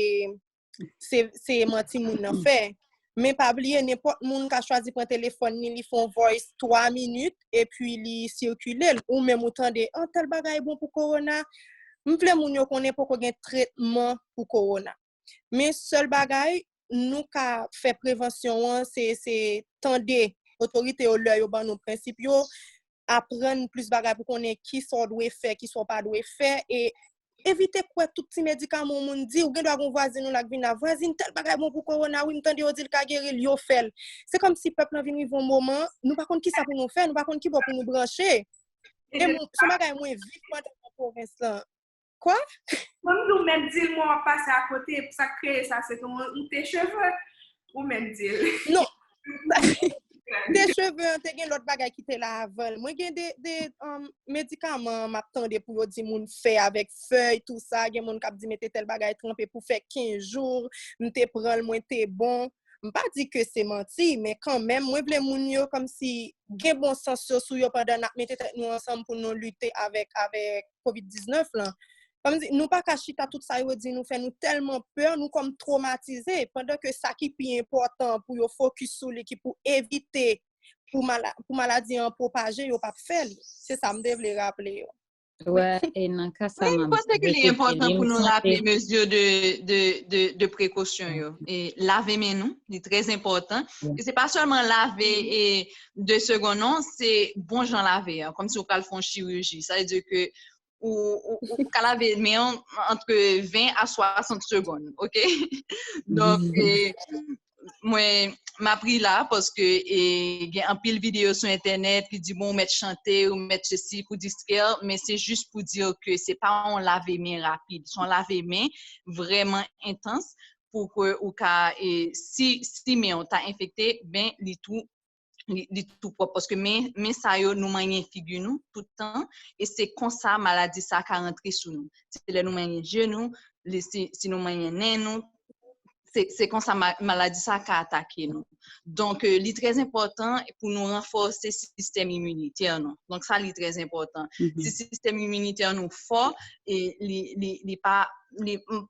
se, se manti moun nan fè. Men pa bliye, nenpòt moun ka chwazi pran telefòn li, li fè yon voice twa minit, epi li sikile l. Ou menm ou tande, an, tèl bagay bon pou kowona. M vle moun yo konnen poko gen tretman pou kowona. Men sèl bagay, nou ka fè prevansyon an, se, se tande otorite yo lè yo ban nou prensip yo, aprann plis bagay pou konnen kisa w dwe fè, kisa w pa dwe fè, e evite kwè tout ti medikaman yon moun di. Ou gen dwa gen yon vwazin ou la k vin la, vwazin, tèl bagay bon pou kowona, wi, m tande yo di l ka geri l, yo fè l. Se kòmsi pèp lan vin rive yon moman, nou pa konn kisa pou nou fè, nou pa konn ki bò pou nou branche. E se yon bagay mwen viv pandan nan pwovens lan. Kwa? Mwen m di w, menm di l mwen w ap pase akote, sa k kreye sa, se ke w te cheve. Ou menm di l. Non. Te cheve an, te gen lòt bagay ki te la avan l. Mwen gen de, de um, medikaman m ap tande pou yo di moun fè avèk fèy, tou sa. Gen moun k ap di mete tèl bagay tranpe pou fè kenz jou. M te pran l, mwen te bon. M pa di ke se manti, men kanmenm, mwen vle moun yo kòmsi gen bon sans yo sou yo pandan n ap mete tèt nou ansanm pou nou lite avèk, avèk kovid diznèf lan. Kòmsi, nou pa ka chita tout sa yo di nou fè, nou tèlman pè, nou kòm twomatize, pandan ke sa ki pi enpòtan pou yo fokis sou li, ki pou evite pou, mala, pou maladi an pwopaje, yo p ap fè l. Se sa m te vle raple yo. Wè, e nan ka sa, m ap repete li, m santi. Wi, m panse ke li enpòtan pou nou raple mezi de, de, de, de prekosyon yo. E lave men nou, li trè enpòtan. E se pa sèlman lave e de segonn, non, se bon jan lave a, kòmsi w pral fè yon chiriji. Sa vle di ke ou, ou, ou ka lave men w antre ven a swasant segonn, ok? Donk, e, mwen, m ap ri la paske, e, gen anpil videyo sou entènèt ki di, bon, ou mèt chante, ou mèt sesi pou distrè, men se jis pou di ke se pa yon lave men rapid, se yon lave men vrèman entans pou ke ou ka, e, si, si men w ta enfekte, ben, li tou li, li tou pwòp, paske men, men sa yo, nou manyen figi nou tout tan, e se konsa maladi sa ka rantre sou nou. Se lè nou manyen je nou, li, si, si nou manyen nen nou, se, se konsa ma, maladi sa ka atake nou. Donk, euh, li trè enpòtan pou nou ranfòse sistèm iminitè nou. Donk, sa li trè enpòtan. Si sistèm iminitè nou fò, e li, li, li pa, li, m,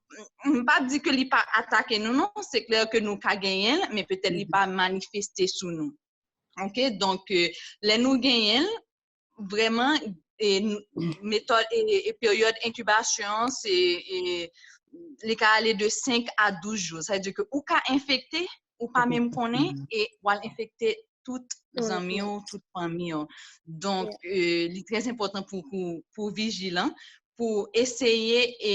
m, m pa di ke li pa atake nou, non, se klè ke nou ka genyen l, men petèt li pa manifeste sou nou. Ok, donk, euh, lè nou genyen l, vrèman, e, n, metòd, e, e peryòd enkibasyon an, se, e, li ka ale de senk a douz jou. Sa vle di ke ou ka enfekte, ou pa menm konnen, e w al enfekte tout zanmi w, tout fanmi w. Donk, euh, li trè enpòtan pou, pou, pou vijilan, pou eseye, e,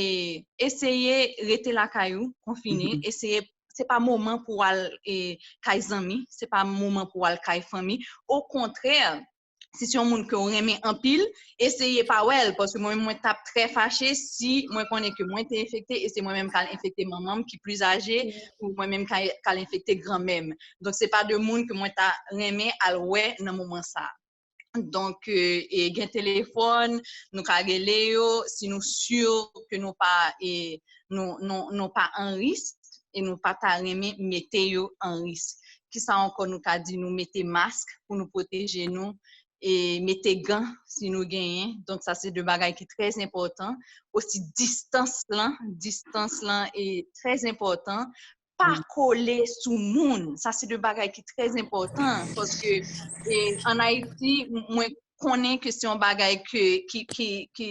eseye rete lakay ou, konfine, eseye, se pa moman pou w al, e, kay zanmi, se pa moman pou w al kay fanmi. Okontrè, si se yon moun ke w renmen anpil, eseye pa wè l, paske mwen menm mwen t ap trè fache si mwen konnen ke mwen te enfekte e se mwen menm k al enfekte manman m ki plis aje, ou mwen menm k al, k al enfekte granmè m. Donk, se pa de moun ke mwen ta renmen al wè nan moman sa. Donk, euh, e gen telefòn, nou ka rele yo, si nou si ke nou pa, e, nou, nou, nou pa an risk, e nou pa ta renmen mete yo an risk. Kisa ankò nou ka di? Nou mete mask pou nou pwoteje nou, e mete gan si nou genyen. Donk, sa se de bagay ki trè enpòtan. Osi, distans lan, distans lan e trè enpòtan. Pa kole sou moun. Sa se de bagay ki trè enpòtan, paske, e, ann Ayiti, m, mwen konnen ke se yon bagay ke, ki, ki, ki,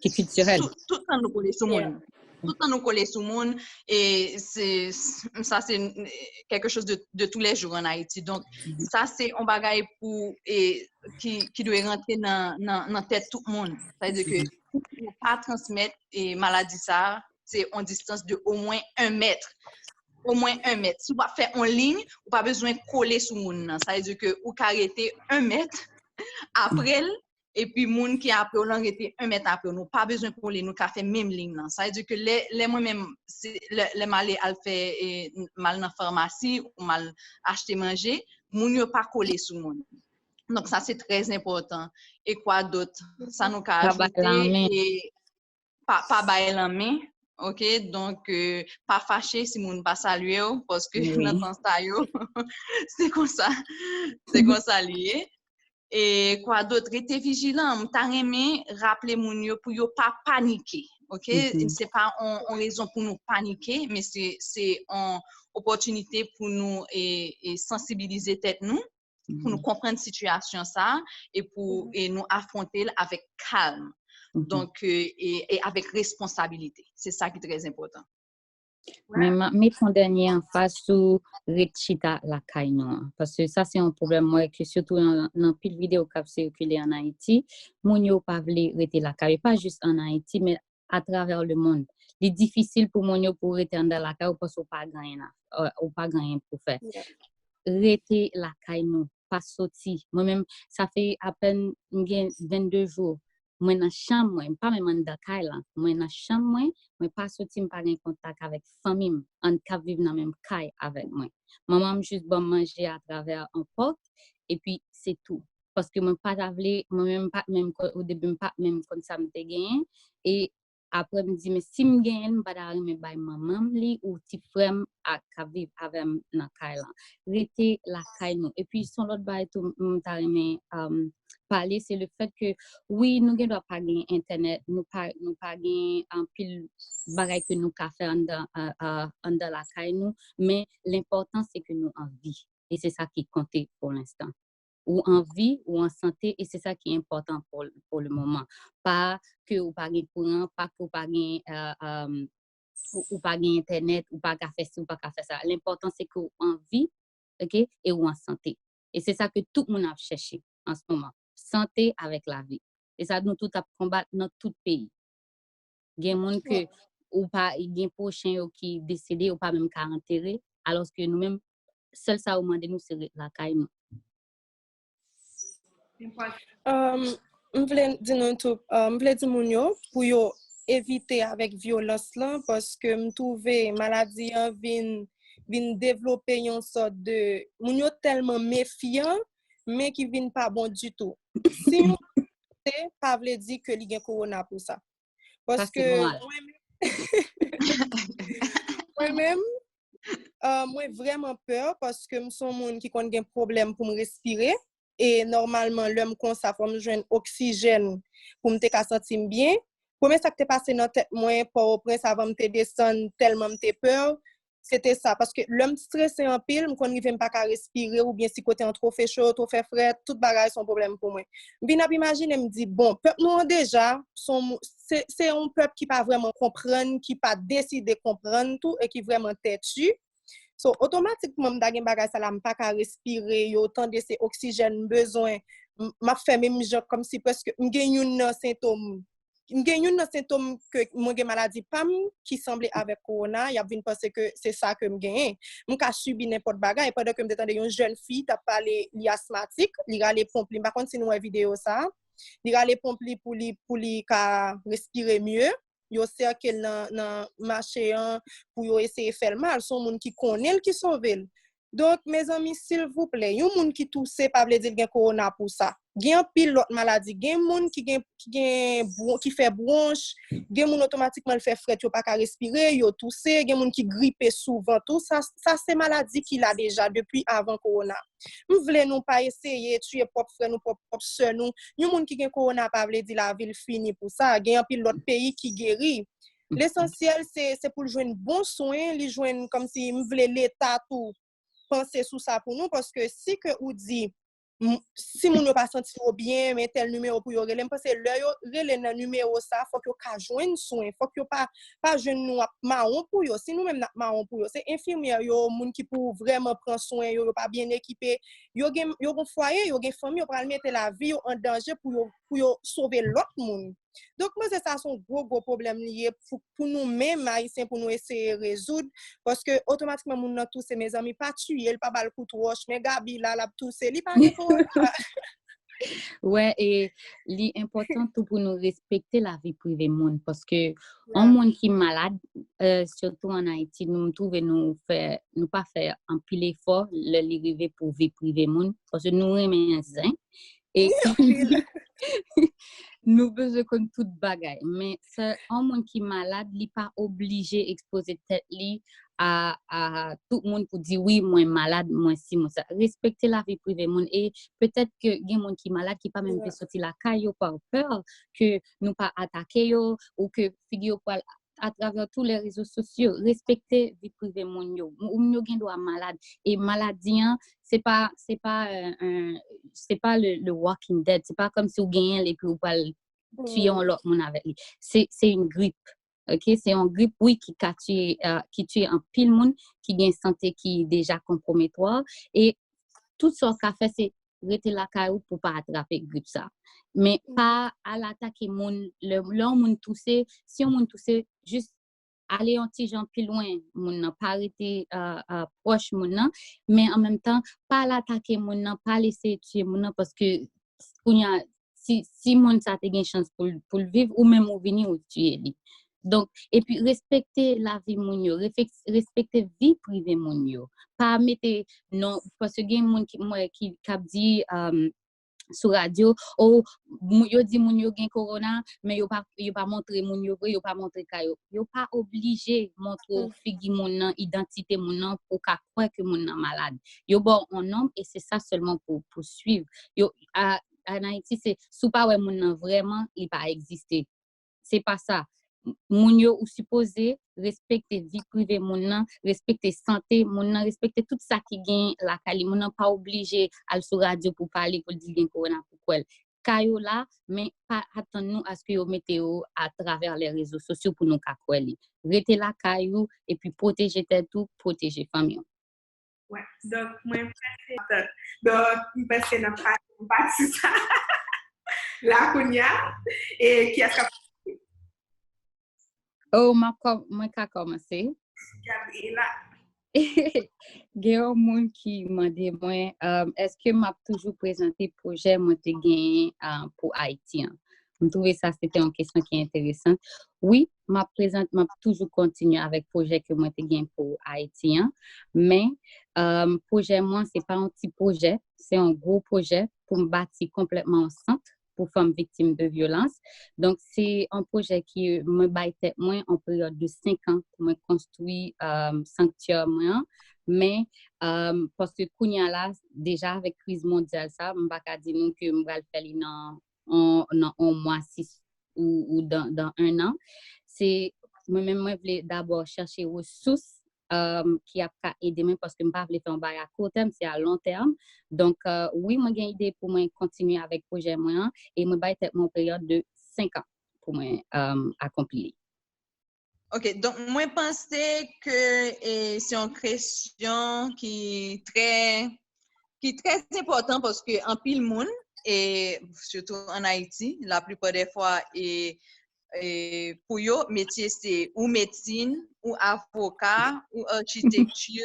Ki kiltirèl. Tout, tout tan nou kole sou moun. Tout tan nou kole sou moun, e se, sa se, e, quelque chose de, de tous les jours en Haïti. Donk, sa se yon bagay pou, e, ki, ki dwe rantre nan, nan, nan tèt tout moun. Sa vle di ke pou nou pa transmèt, e, maladi sa, se yon distans de omwen en mèt. Omwen en mèt. Si w ap fè yon liy, ou pa bezwen kole sou moun nan. Sa vle di ke ou ka rete en mèt apre l, epi moun ki apre w lan rete en mèt apre w. Nou pa bezwen kole, nou ka fè menm liy nan. Sa vle di ke lè, lè mwen menm, se, lè, lè m ale al fè, e, m al nan famasi ou m al achte manje, moun yo pa kole sou moun. Donk, sa se trè enpòtan. E kwa dòt? Sa nou ka ajoute? E pa, pa bay lanmen, ok? Donk, euh, pa fache si moun pa salye w, paske nan tan sa yo, se konsa, se konsa li ye. E kwa dòt? Rete vijilan. M ta renmen raple moun yo pou yo pa panike, ok? Se pa on, on rezon pou nou panike, men se, se on opòtinite pou nou, e, e sansibilize tèt nou, pou nou konprann sitiyasyon sa a e pou, e nou afwonte l avèk kalm. Donk, e, e, e avèk responsabilite. Se sa ki trè enpòtan. Men m ap met yon dènye anfaz sou ret chita lakay nou an. Paske sa se yon pwoblèm m wè ke sitou nan, nan anpil videyo k ap sikile ann Ayiti, moun yo pa vle rete lakay yo. E pa jis ann Ayiti, men atravè lemonn. Li difisil pou moun yo pou rete anndan lakay ou paske ou pa gen anyen, ou pa gen anyen pou fè. Rete lakay nou, pa soti. Mwen menm, sa fè apèn m gen vennde jou. Mwen nan chanm mwen, m pa menm anndan kay lan. Mwen nan chanm mwen, mwen pa soti, m pa gen kontak avèk fanmi m, an k ap viv nan menm kay avèk mwen. Manman m jis ban m manje atravè yon pòt, epi se tou. Paske mwen pa ta vle, mwen menm m pa t menm, o debi m pa t menm konn sa m te genyen, e apre m di, men si m genyen l, m pa ta renmen bay manman m li ou ti frè m ak k ap viv avè m nan kay lan. Rete lakay nou. Epi se yon lòt bagay tou m ta renmen, um, pale, se le fèt ke, wi, nou gen dwa pa gen entènèt, nou pa, nou pa gen anpil bagay ke nou ka fè anndan, a, a, anndan lakay nou, men lenpòtan se ke nou an vi. E se sa ki konte pou lenstan. Ou an vi, ou an sante, e se sa ki enpòtan pou, pou le moman. Pa ke ou pa gen kouran, pa ke ou pa gen, euh, euh, ou, ou pa gen entènèt, ou pa ka fè si, ou pa ka fè sa. Lenpòtan se ke ou an vi, ok, e ou an sante. E se sa ke tout moun ap chèche an se moman. Sante avèk lavi. E sa nou tout ap konbat nan tout peyi. Gen moun ke ou pa, gen pwochen yo ki desede, ou pa menm ka antere, alòske nou menm, sèl sa yo mande nou, se ret lakay nou. Um, m vle di nou tou, um, m vle di moun yo pou yo evite avèk vyolans lan, paske m twouve maladi an vin, vin devlope yon sòt de, moun yo tèlman mefyan, men ki vin pa bon ditou. Si yon moun touse, pa vle di ke li gen kowona pou sa. Paske mwen menm, mwen menm, uh, mwen vrèman pè paske m se yon moun ki konn gen pwoblèm pou m respire. E nòmalman, lè m konsa, fò m jwenn oksijèn pou m te ka santi m byen. Premye sa k te pase nan tèt mwen, Pòtoprens, avan m te desann, tèlman m te pè, se te sa. Paske lè m strese anpil, m konn rive m pa ka respire, oubyen si kote an twò fè cho, twò fè frèt, tout bagay se yon pwoblèm pou mwen. M vin ap imajine, m di, bon, pèp nou an deja, se yon pèp ki pa vrèman konprann, ki pa deside konprann tou, e ki vrèman tèti. So, otomatikman, m ta gen bagay sa la, m pa ka respire, yo tande se oksijèn m bezwen, m ap fè menm jan kòmsi prèske m gen youn nan sentòm. M gen youn nan sentòm ke mwen gen maladi pa m ki sanble avèk kowona, y ap vin panse ke se sa ke m genyen. M ka sibi nenpòt bagay, pandan ke m te tande yon jèn fi t ap pale, li asmatik, li rale ponp li, m pa konn si nou wè videyo sa, li rale ponp li pou li, pou li ka respire mye. Yo sèke l nan, nan mache an pou yo eseye fè l mal. Se yon moun ki konnen l ki sove l. Donk, mezanmi, silvouplè, yon moun ki touse pa vle di l gen kowona pou sa. Gen anpil lòt maladi. Gen moun ki gen, ki gen, ki fè bwonch, gen moun otomatikman l fè frèt, yo pa ka respire, yo touse, gen moun ki gripe souvan tou. Sa, sa se maladi ki la deja depi avan kowona. M vle nou pa eseye tiye pwòp frè nou, pwòp, pwòp sè nou. Yon moun ki gen kowona pa vle di lavi l fini pou sa. Gen anpil lòt peyi ki geri. Lesansyèl, se, se pou l jwenn bon swen, li jwenn kòmsi m vle Leta tou panse sou sa pou nou, paske si ke ou di, si moun yo pa santi yo byen, men tèl nimewo pou yo rele, m panse lè yo rele nan nimewo sa, fòk yo ka jwenn swen, fòk yo pa, pa jwenn nou ap mawon pou yo. Si nou menm n ap mawon pou yo, se enfimyè yo, moun ki pou vrèman pran swen yo, yo pa byen ekipe, yo gen, yo gen fwaye, yo gen fanmi, yo pral mete lavi yo an danje pou yo, pou yo sove lòt moun. Donk, mwen se sa se yon gwo, gwo pwoblèm li ye pou, pou nou menm, Ayisyen, pou nou eseye rezoud. Paske otomatikman moun nan touse, mezanmi, pa tiye l, pa ba l kout wòch, men Gaby la, l ap touse, li pa gen kowona. Wè, e li enpòtan tou pou nou respekte lavi prive moun, paske yon moun ki malad, sitou ann Ayiti, nou twouve nou fè, nou pa fè anpil efò lè li rive pou vi prive moun, paske nou renmen zen. E nou bezwen konn tout bagay. Men se yon moun ki malad, li pa oblije ekspoze tèt li a, a tout moun pou di, wi, mwen malad, mwen si, mwen sa. Respekte lavi prive moun. E petèt ke gen moun ki malad ki pa menm vle soti lakay yo pa pè ke nou pa atake yo ou ke figi yo pral atravè tou lè rezo sosyo. Respekte vi prive moun yo. Moun yo gen dwa malad. E maladi an, se pa, se pa, se pa le, le Walking Dead. Se pa kòmsi ou genyen l epi ou pral tiye yon lòt moun avèk li. Se, se yon grip. Ok, se yon grip, wi, ki ka tiye, ki tiye anpil moun, ki gen sante ki deja konpwometwa. E tout sa w ka fè, se rete lakay ou pou pa atrape grip sa. Men pa al atake moun, lè, lè yon moun touse, si yon moun touse, jis ale yon ti jan pi lwen moun nan, pa rete pwòch moun nan, men an menm tan, pa al atake moun nan, pa al eseye tiye moun nan, paske kounye a, si, si moun sa te gen chans pou l, pou l viv, ou menm ou vini ou tiye li. Donk, epi respekte lavi moun yo, respekte vi prive moun yo. Pa mete non, paske gen moun ki, mwen, ki, k ap di sou radyo, o, yo di moun yo gen kowona, men yo pa, yo pa montre moun yo vre, yo pa montre kay yo. Yo pa oblije montre w figi moun nan, idantite moun nan pou w ka kwè ke moun nan malad. Yo ba w yon nonb e se sa sèlman pou, pou swiv. Yo, a, ann Ayiti, se, si w pa wè moun nan vrèman, li pa egziste. Se pa sa. Moun yo, ou sipoze respekte vi prive moun nan, respekte sante moun nan, respekte tout sa ki gen lakay li. Moun nan pa oblije al sou radyo pou pale, pou l di l gen kowona pou kwè l. Kay yo la, men pa atann nou aske yo mete yo atravè lè rezo sosyo pou nou ka kwè li. Rete lakay ou, epi pwoteje tèt ou, pwoteje fanmi w. Wè, donk mwen prèske kontan. Donk, m panse n ap pase nan pati sa la kounye a. E kiyès k ap kòmanse? Oh, m ap kò-, mwen ka kòmanse. Gabriela. Gen yon moun ki mande mwen, um, èske m ap toujou prezante pwojè mwen te genyen, uh, pou Ayiti an? M twouve sa se te yon kesyon ki enteresan. Wi, m ap prezante, m ap toujou kontinye avèk pwojè ke mwen te gen pou Ayiti an. Men, Um, pwojè mwen, se pa yon ti pwojè, se yon gwo pwojè pou m bati konplètman yon sant pou fanm viktim de vyolans. Donk, se yon pwojè ki mwen bay tèt mwen an peryòd de senk an pou mwen konstwi um, sanktyè mwen an. Men, um, paske kounye a la, deja avèk kriz mondyal sa, m pa ka di nou ke m pral fè li nan on, nan on mwa, sis ou, ou dan, dan en an. Se mwen menm, mwen vle dabò chèche resous um, ki ap ka ede mwen paske m pa vle fè yon bagay a kou tèm, se a lon tèm. Donk, uh, wi, mwen gen ide pou mwen kontinye avèk pwojè mwen an e mwen bay tèt mwen yon peryòd de senk an pou mwen um, akonpli li. Ok, donk mwen panse ke e, se yon kesyon ki trè ki trè enpòtan paske anpil moun e sitou an Ayiti, laplipa dè fwa e e pou yo, metye se ou medsin, ou avoka, ou achitekti.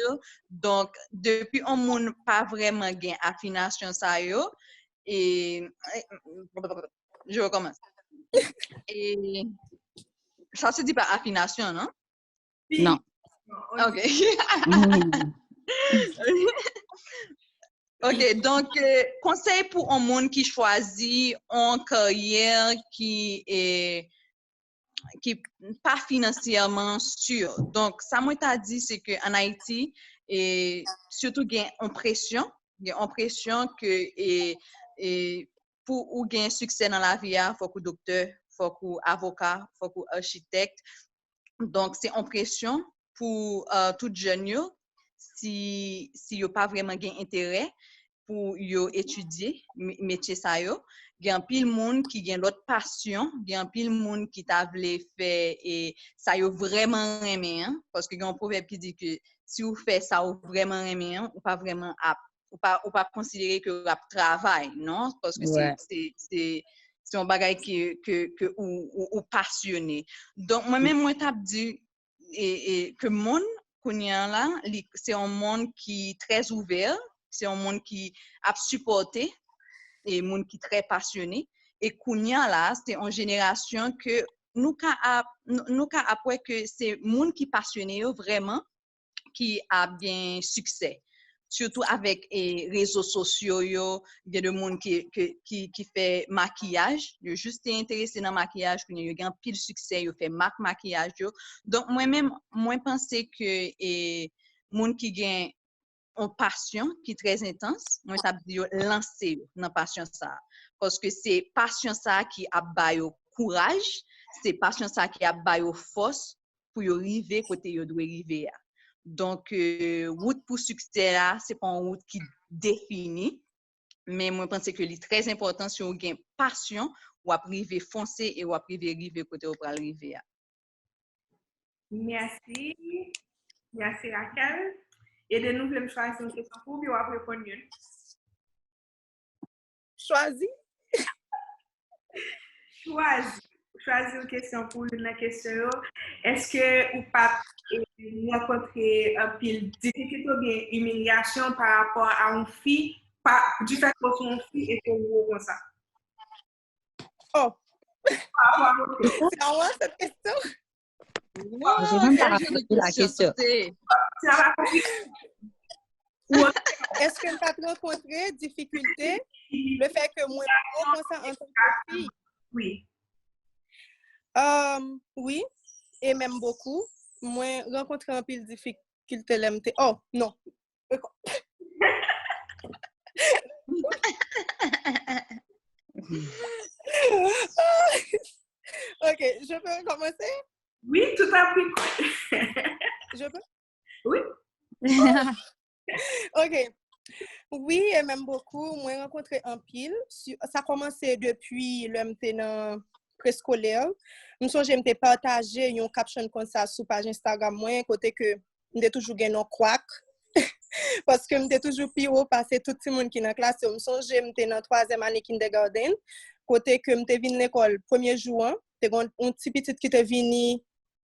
Donk, depi yon moun pa vrèman gen afinasyon sa yo, e, je recommence. E, sa se di pa afinasyon, non? Non. Ok. Ok, donk, konsèy pou yon moun ki chwazi yon karyè ki, e, ki pa finansyèman si. Donk, sa mwen ta di, se ke an Ayiti, e, sitou gen yon presyon, gen yon presyon ke e, e, pou ou gen siksè nan lavi a, fòk ou doktè, fòk ou avoka, fòk ou achitèk. Donk, se yon presyon pou uh, tout jèn yo, si, si yo pa vrèman gen enterè pou yo etidye metye sa yo. Gen anpil moun ki gen lòt pasyon, gen anpil moun ki ta vle fè e, sa yo vrèman renmen an, paske gen yon pwovèb ki di ke si w fè sa w vrèman renmen an, ou pa vrèman ap ou pa, ou pa konsidere ke w ap travay, non? Paske se, se, se, se yon bagay ke, ke, ke ou, ou, ou pasyone. Donk, mwen menm, mwen t ap di e, e, ke monn kounye a la, li, se yon monn ki trè ouvè, se yon monn ki ap sipòte e moun ki trè pasyone. E kounye a la, se yon jenerasyon ke nou ka ap, nou, nou ka ap wè ke se moun ki pasyone yo vrèman ki ap gen siksè. Sitou avèk e, rezo sosyo yo, gen de moun ki, ki, ki, ki fè makiyaj, yo jis te enterese nan makiyaj, kounye yo gen anpil siksè, yo fè mak makiyaj yo. Donk, mwen menm, mwen panse ke e, moun ki gen yon pasyon ki trè entans, mwen t ap di yo lanse yo nan pasyon sa a. Paske se pasyon sa a ki ap ba yo kouraj, se pasyon sa a ki ap ba yo fòs pou yo rive kote yo dwe rive a. Donk, e, wout pou siksè a, se pa yon wout ki defini, men mwen panse ke li trè enpòtan si w gen pasyon, w ap rive fonse e w ap rive rive kote w pral rive a. Mèsi. Mèsi, Raquel. Ede nou vle m chwazi yon kesyon pou ou, oubyen w ap reponn youn? Chwazi. Chwazi. Chwazi yon kesyon pou youn nan kesyon yo. Èske ou p ap e, rankontre anpil difikilte oubyen imilyasyon pa rapò a yon fi, pa, du fait ke w se yon fi e ke w wo konsa? Oh! Pa rapò a yon fi. Se a mwen cette question? Je vais pas poser la question. Sa va konplike. Èske m pa t rankontre difikilte le fè ke mwen wo konsa antanke fi? Wi. Um, wi, e menm bokou. Mwen rankontre anpil difikilte lè m te. Oh, non. Ok, je peux recommencer? Wi, tout à fait. Je peux? Wi. Ok. Wi, e menm bokou. Mwen rankontre anpil. Si- Sa kòmanse depi lè m te nan preskolè. M sonje m te pataje yon caption konsa sou paj Instagram mwen, kote ke m te toujou gen non kwak. Paske m te toujou pi wo pase tout timoun ki nan klas yo. M sonje m te nan twazyèm ane kindergarten, kote ke m te vin lekòl premye jou an, te gen yon ti pitit ki te vini.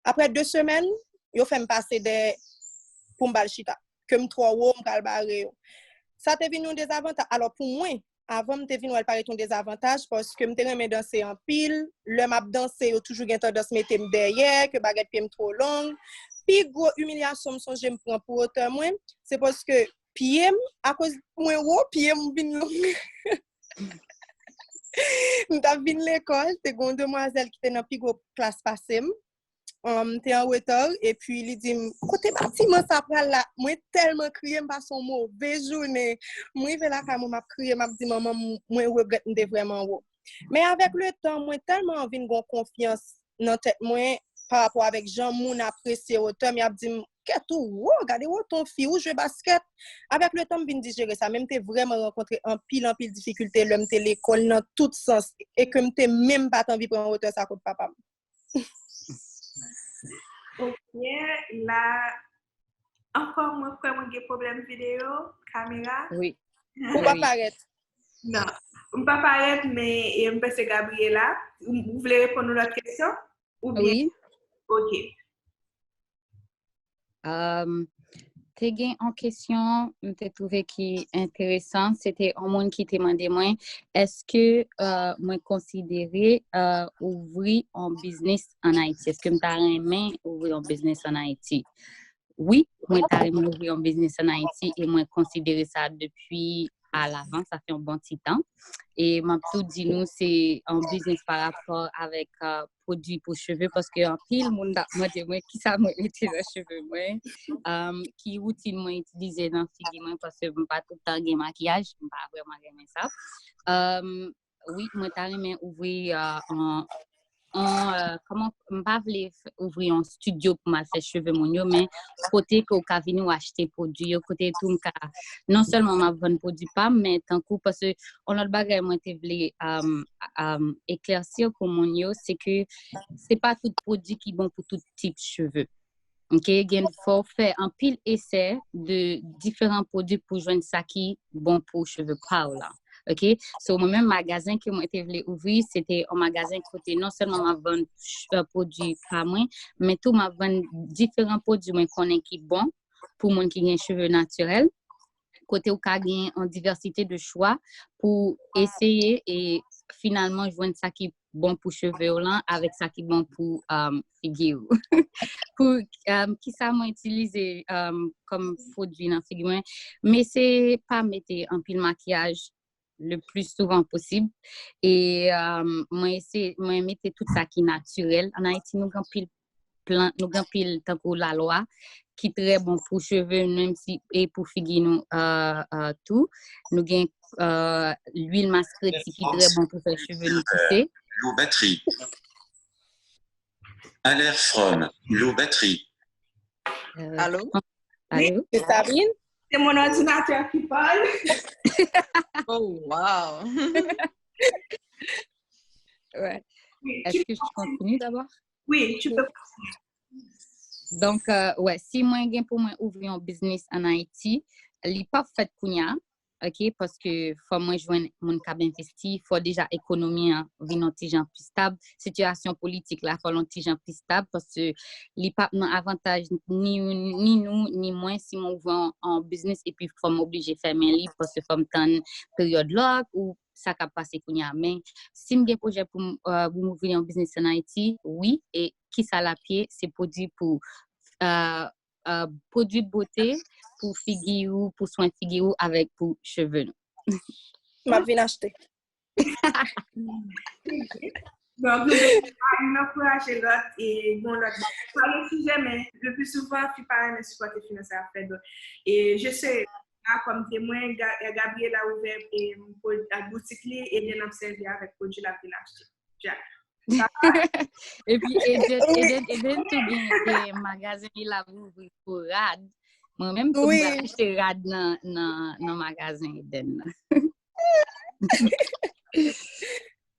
Apre de semèn, yo fè m pase dèyè pou m ba l chita. Ke m twò wo, m pral bare yo. Sa te vin yon dezavantaj. Alò, pou mwen, avan m te vin wè l parèt yon dezavantaj, paske m te renmen danse anpil. Lè m ap danse, yo toujou gen tandans mete m dèyè, ke bagèt pye m twò long. Pi gwo imilyasyon m sonje m pran pou otè mwen, se paske pye m, akoz mwen wo, pye m vin long. M t ap vin lekòl, te gen yon demwazèl ki te nan pi gwo klas pase m. Um, m te an reta, epi li di m, "Kote batiman sa pral la?" Mwen tèlman kriye, m pase yon move jounen. M rive lakay mwen, m ap kriye, m ap di, "Manman, m- mwen regrèt m te vrèman wo." Men avèk letan, mwen tèlman vin gen yon konfyans nan tèt mwen pa rapò avèk jan moun apresye wotè m, y ap di m, "Kèt ou wo, gade wotè yon fi, ou jwe baskèt." Avèk letan, m vin dijere sa, men m te vrèman rankontre anpil, anpil difikilte lè m te lekòl nan tout sans, e ke m te menm pa t anvi pran wotè sa kot papa m. Ok, la ankò, mwen kwè mwen gen pwoblèm videyo, kamera. Wi. Ou pa parèt. Non, m pa parèt, men e, m panse Gabriela, ou ou vle reponn yon lòt kesyon? Oubyen, Wi. Ok. Um, te gen yon kesyon m te twouve ki enteresan. Se te yon moun ki te mande mwen, èske uh, mwen konsidere uh, ouvri yon biznis an Ayiti? Èske m ta renmen ouvri yon biznis an Ayiti? Wi, mwen ta renmen ouvri yon biznis an Ayiti e mwen konsidere sa depi a lavan, sa fè yon bon ti tan. E m ap tou di nou, se yon biznis pa rapò avèk uh, pwodui pou cheve, paske anpil moun t ap mande mwen kisa mwen mete nan cheve mwen, um, ki woutin mwen itilize nan figi mwen, paske m pa tout tan gen makiyaj, m pa vrèman renmen sa. Um, wi, mwen ta renmen ouvri uh, an an uh, kòman m pa vle ouvri yon studio pou m al fè cheve moun yo, men kote ke w ka vini w achte pwodui yo, kote tou m ka non sèlman m ap vann pwodui pa m, men tankou paske yon lòt bagay mwen te vle um, um, eklèsi pou moun yo, se ke se pa tout pwodui ki bon pou tout tip cheve. Ok, gen fò w fè anpil esè de diferan pwodui pou jwenn sa ki bon pou cheve pa w la. Ok, so mwen menm magazen ke mwen te vle ouvri, se te yon magazen kote non sèlman m ap vann uh, pwodui pa mwen, men tou m ap vann diferan pwodui mwen konnen ki bon pou moun ki gen cheve natirèl, kote ou ka gen yon divèsite de chwa pou eseye e finalman jwenn sa ki bon pou cheve w lan avèk sa ki bon pou um, figi w. Pou um, kisa mwen itilize um, kòm pwodui nan figi mwen, m eseye pa mete anpil makiyaj le plis souvan posib. E um, mwen eseye mwen mete tout sa ki natirèl. An Ayiti nou gen anpil plant, nou gen anpil tankou lalwa ki trè bon pou cheve, menm si e pou figi nou uh, uh, tou. Nou gen uh, lwil maskreti ki trè bon pou fè cheve nou pouse. Low battery. Alert from low battery. Euh, Allô? Oui, Allô? C'est Sabine. C'est mon ordinateur qui parle. Oh, wow. Ouais. Oui, Est-ce tu, que je continue d'abord? Oui, tu peux. Donk, euh, wè, si mwen gen pou mwen ouvri yon biznis an Ayiti, li p ap fèt kounye a, ok, paske fò mwen jwenn moun k ap envesti, fò deja ekonomi an vin yon ti jan pi stab, sitiyasyon politik la fò l yon ti jan pi stab, paske li p ap nan avantaj ni, ni nou, ni mwen, si mwen ouvri yon, yon biznis epi fò m oblije fèmen li, paske fò m tann peryòd lòk ou sa k ap pase kounye a. Men, si m gen pwojè pou m, euh, pou m ouvri yon biznis an Ayiti, wi, e kisa l ap ye, se pwodui pou, euh, euh, pwodui bote pou figi ou, pou swen figi ou, avèk pou cheve nou. M ap vin achte. Donk, nou bezwen youn ankouraje lòt e bon lòt. Pa gen sijè, men le plus souvent, fi pa renmen sipòte fi nan sa y ap fè. Donk, e je sais, la, kòm temwen, Ga- Gabriela ouvè e, pou- a boutik li, Eden ap sèvi avèk pwodui l ap vin achte. Jack. Epi Eden, Eden, Eden tou gen gen magazen li l ap ouvri pou rad. Mwen menm tou Wi. Mwen achte rad nan, nan, nan magazen Eden nan.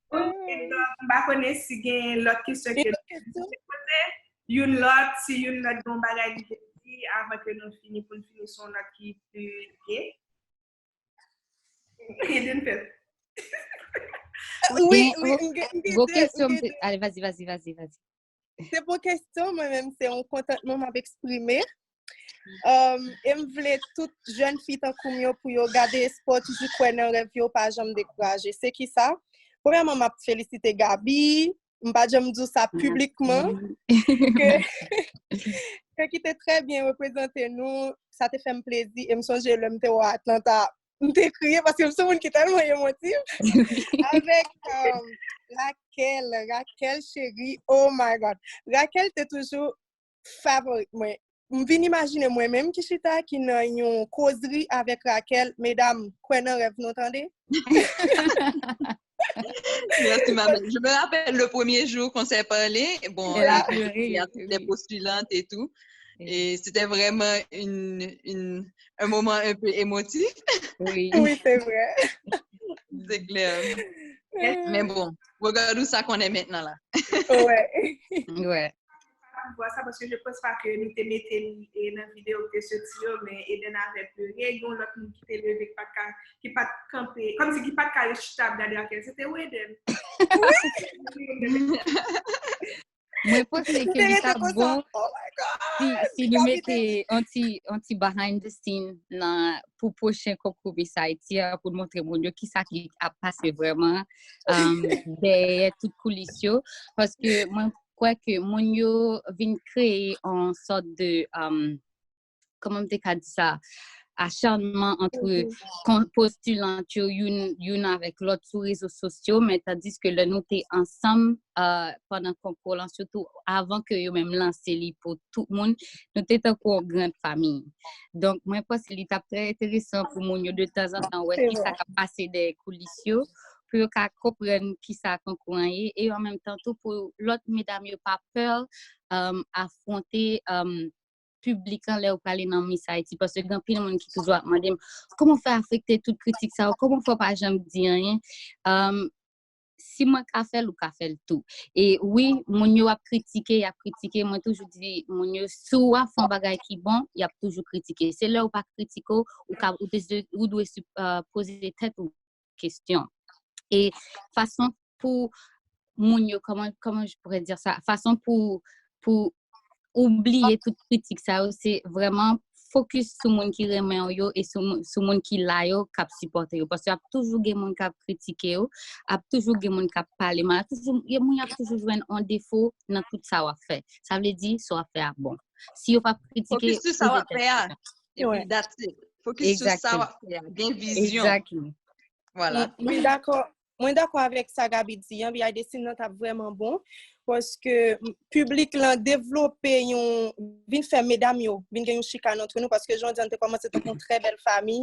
Ok, donk, m pa konnen si gen lòt kesyon ke Yon kesyon? Youn lòt, si youn lòt gen yon bagay li te di avan ke nou fini, pou n fini sou yon nòt ki pi byen. Eden fè. Wi, Gen wi, gwo- m gen m gen Gwo de, kesyon, m m gen te- de. Ale, vazi, vazi, vazi, vazi. Se pou kesyon, mwen menm, se yon kontantman m ap eksprime. Um, e m vle tout jèn fi tankou m yo pou yo gade espò, toujou kwè nan rèv yo, pa janm dekouraje. Se ki sa? Premyèman, m ap felisite Gaby, m pa janm di w sa piblikman, ke, ke ki te trè byen reprezante nou, sa te fè m plezi, e m sonje lè m te wè Atlanta, m te kriye paske m se yon moun ki tèlman emotif. Avèk um, Raquel, Raquel cheri, oh my God. Raquel te toujou favorit mwen. M vin imajine mwen menm ki chita, ki nan yon kozri avèk Raquel. Medam, kwè nan rèv nou, tande. Merci, maman. Je me rappelle le premier jour qu'on s'est parlé. Bon, Elle a euh, il y a pleuré, toutes les oui. Postulantes et tout. Et c'était vraiment une, une, un moment un peu émotif. Oui. Oui, c'est vrai. C'est clair. Mais bon, regarde où ça qu'on est maintenant là. Ouais. Ouais. Vwa sa paske je pense pas que nou te mete l e nan videyo ki te soti yo, men Eden avè pleure, yon lòt moun ki te leve ki pat ka ki pat kanpe, kòmsi ki pat ka ret chita ap gade ak el, se te Weden. Mwen panse ke li t ap bon Oh my God. si, si nou mete yon ti, yon ti behind the scene nan, pou pwochen konkou Miss Haiti a, pou n montre moun yo kisa ki ap pase vrèman um, dèyè tout koulis yo. Paske mwen kwè ke moun yo vin kreye yon sòt de um, kòman m te ka di sa, acharnement entre postulant yo youn, youn avèk lòt sou rezo sosyo, men tandis ke lè nou te ansanm uh, pandan konkou lan, sitou avan ke yo menm lanse li pou tout moun, nou te tankou yon gran fanmi. Donk, mwen panse li t ap trè enteresan pou moun yo de tanzantan wè kisa k ap pase dèyè koulis yo, pou yo ka konprann kisa konkou an ye, e an menm tan tou pou lòt medam yo pa pè um, afwonte um, piblik lan lè yo prale nan Miss Haiti, paske gen anpil moun ki toujou ap mande m kòman w fè afekte tout kritik sa yo, kòman w fè w pa janm di anyen. Um, si mwen ka fè l, ou ka fè l tou. E wi, moun yo ap kritike, y ap kritike. Mwen toujou di moun yo, si w ap fè yon bagay ki bon, y ap toujou kritike. Se lè ou pa kritike w, ou ka ou te ou dwe uh, poze tèt ou kesyon. E fason pou moun yo, comment, comment je pourrais dire ça, fason pou pou oubliye tout kritik sa yo, se vrèman focus sou moun ki renmen w yo e sou, sou moun ki la yo k ap sipòte yo. Paske ap toujou gen moun k ap kritike yo, ap toujou gen moun k ap pale mal, toujou, moun y ap toujou jwenn yon defo nan tout sa w ap fè. Sa vle di sa w ap fè a bon. Si yo p ap kritike, focus sou sa w ap fè a. Epi that's it. Focus sou sa w ap fè a. Gen vizyon. Exactly. Voilà. Mwen dakò. Mwen dakò avèk sa Gaby di an, behind the scene nan t ap vrèman bon, paske piblik lan devlope yon, vin fè medam yo vin gen yon chikane antre nou, paske jan w di an te kòmanse tankou yon trè bèl fanmi,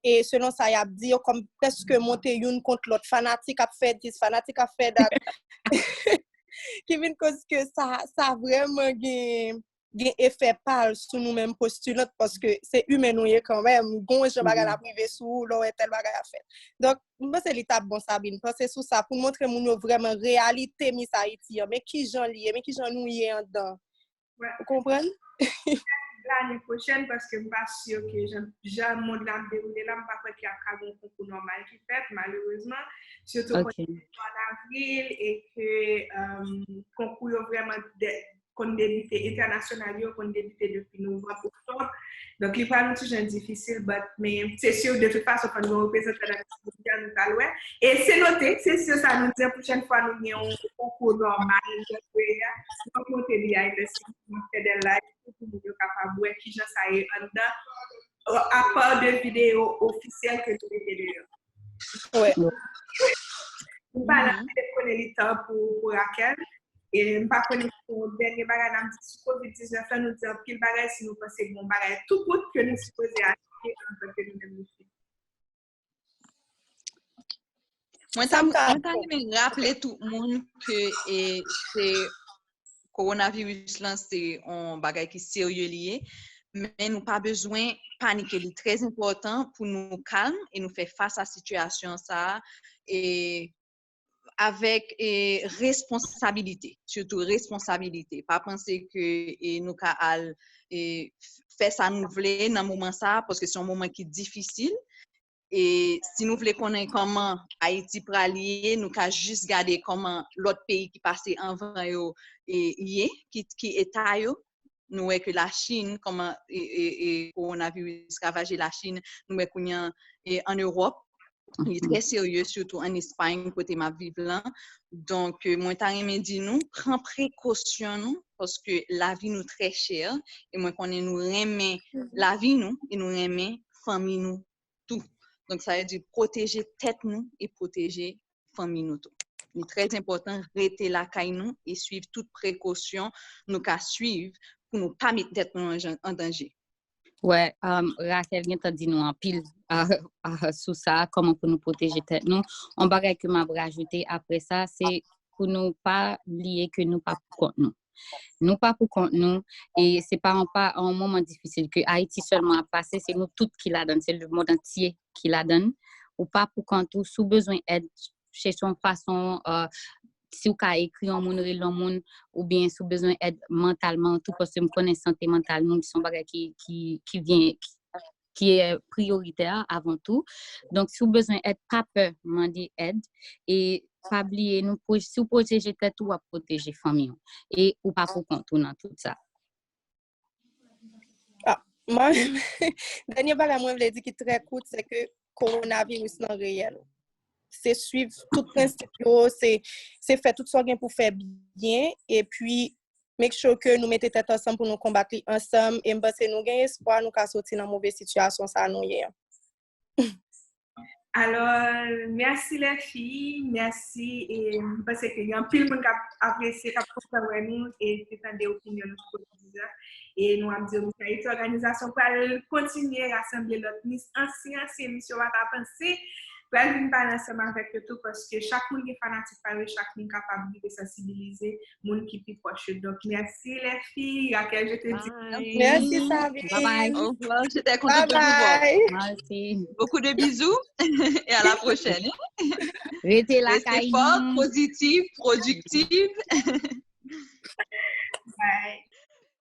e selon sa y ap di, yo kòm prèske monte youn kont lòt, fanatik ap fè dis, fanatik ap fè dat, ki vin koz ke sa, sa vrèman gen gen efè pa l sou nou menm postilant, paske se imen nou ye kanmenm, gon jan bagay la ap rive sou ou lè w wè tèl bagay ap fèt. Donk, m panse li t ap bon Sabine, panse sou sa pou n montre moun yo vrèman reyalite Miss Haiti an, men kijan li ye, men kijan nou ye anndan. Ou konprann? Lane pwochèn, paske m pa si ke jan, jan mond la ap dewoule la, m pa kwè ke ap ka gen yon konkou nòmal ki fèt, malerezman. Sitou konn an avril e ke um, konkou yo vrèman konn debite, entènasyonal yo konn debite depi novanm, oktòb. Donk, li pral yon ti jan difisil, but, men se si de tout fason, fò n gen yon reprezantan nan Miss Mondial, nou pral wè. E se note, se si sa nou di, pwochèn fwa nou gen yon konkou nòmal, nou ap monte li a, nou ap fè de live pou moun yo kapab wè kijan sa ye anndan, apa de videyo ofisyèl ke nou mete deyò. M pa la, petèt konnen li tan pou, pou Raquel. E m pa konnen si yon dènye bagay la m di sou kovid diznèf la, nou di anpil bagay, si nou panse gen yon bagay tou kout ke nou sipoze ajoute antanke nou menm nou fi. Mwen ta mwen ta renmen raple tout moun ke e, se kowonaviris lan se yon bagay ki serye li ye, men nou pa bezwen panike, li trè enpòtan pou nou kalm e nou fè fas a sitiyasyon sa a e avèk e, responsabilite, sitou responsabilite. Pa panse ke e, nou ka al e, fè sa nou vle nan moman sa a, paske se yon moman ki difisil. E si nou vle konnen kòman Ayiti pral ye, nou ka jis gade kòman lòt peyi ki pase anvan yo e, ye, ki, ki eta yo. Nou wè ke Lachin, kòman e, e, e, kowonaviris ravaje Lachin, nou wè kounye a e, an Ewòp, Li trè serye, sitou ann Espay, kote m ap viv lan. Donk, mwen ta renmen di nou, pran prekosyon nou, paske lavi nou trè chè, e mwen konnen nou renmen lavi nou, e nou renmen fanmi nou tou. Donk, sa vle di pwoteje tèt nou e pwoteje fanmi nou tou. Li trè enpòtan rete lakay nou e swiv tout prekosyon nou ka swiv pou nou pa met tèt nou an jan- an danje. Wè, um, Raquel gentan di nou anpil uh, uh, sou sa, kòman pou nou pwoteje tèt nou. Yon bagay ke m ap rajoute apre sa, se pou nou pa bliye ke nou pa pou kont nou. Nou pa pou kont nou, e se pa yon pa yon moman difisil ke Ayiti sèlman ap pase, se nou tout ki ladan, se lemonn antye ki ladan. Ou pa pou kont ou, si w bezwen èd, chèche yon fason, uh, si w ka ekri yon moun, rele yon moun, oubyen si w bezwen èd mantalman tou, paske m konnen sante mantal nou, se yon bagay ki, ki, ki vyen, ki, ki priyoritè avan tou. Donk, si w bezwen èd, pa pè mande èd. E pa bliye, nou, si w pwoteje tèt ou, w ap pwoteje fanmi w. E ou pa pou kont ou nan tout sa. Ah, mwen, dènye bagay mwen vle di ki trè kout, se ke kowonaviris lan reyèl. Se swiv tout prensip yo, se, se fè tout sa w gen pou fè byen, epi make sure ke nou mete tèt ansanm pou nou konbat li ansanm, e m panse nou gen espwa nou ka soti nan move sitiyasyon sa nou ye an. Alò, mèsi lèfi, mèsi, e m panse ke gen anpil moun k ap apresye, k ap kontan wè nou, e te tande opinyon nou sou pwosedi a. E nou ap di yo, Miss Haiti Òganizasyon pral kontinye rasanble lòt Miss ansyen, ansyen Miss yo pa ta panse, pral vin pale ansanm avèk yo tou, paske chak moun gen fanatik pa yo, chak moun kapab rive sansibilize moun ki pi pwòch yo. Donk, mèsi lèfi, Raquel, je te dis. Mèsi, Savi. Bye bye. Au revoir, j'étais contente de vous voir. Bye. Merci. Beaucoup de bisous et à la prochaine. Rete Restez lakay forts, nou. Positive, productive. Bye.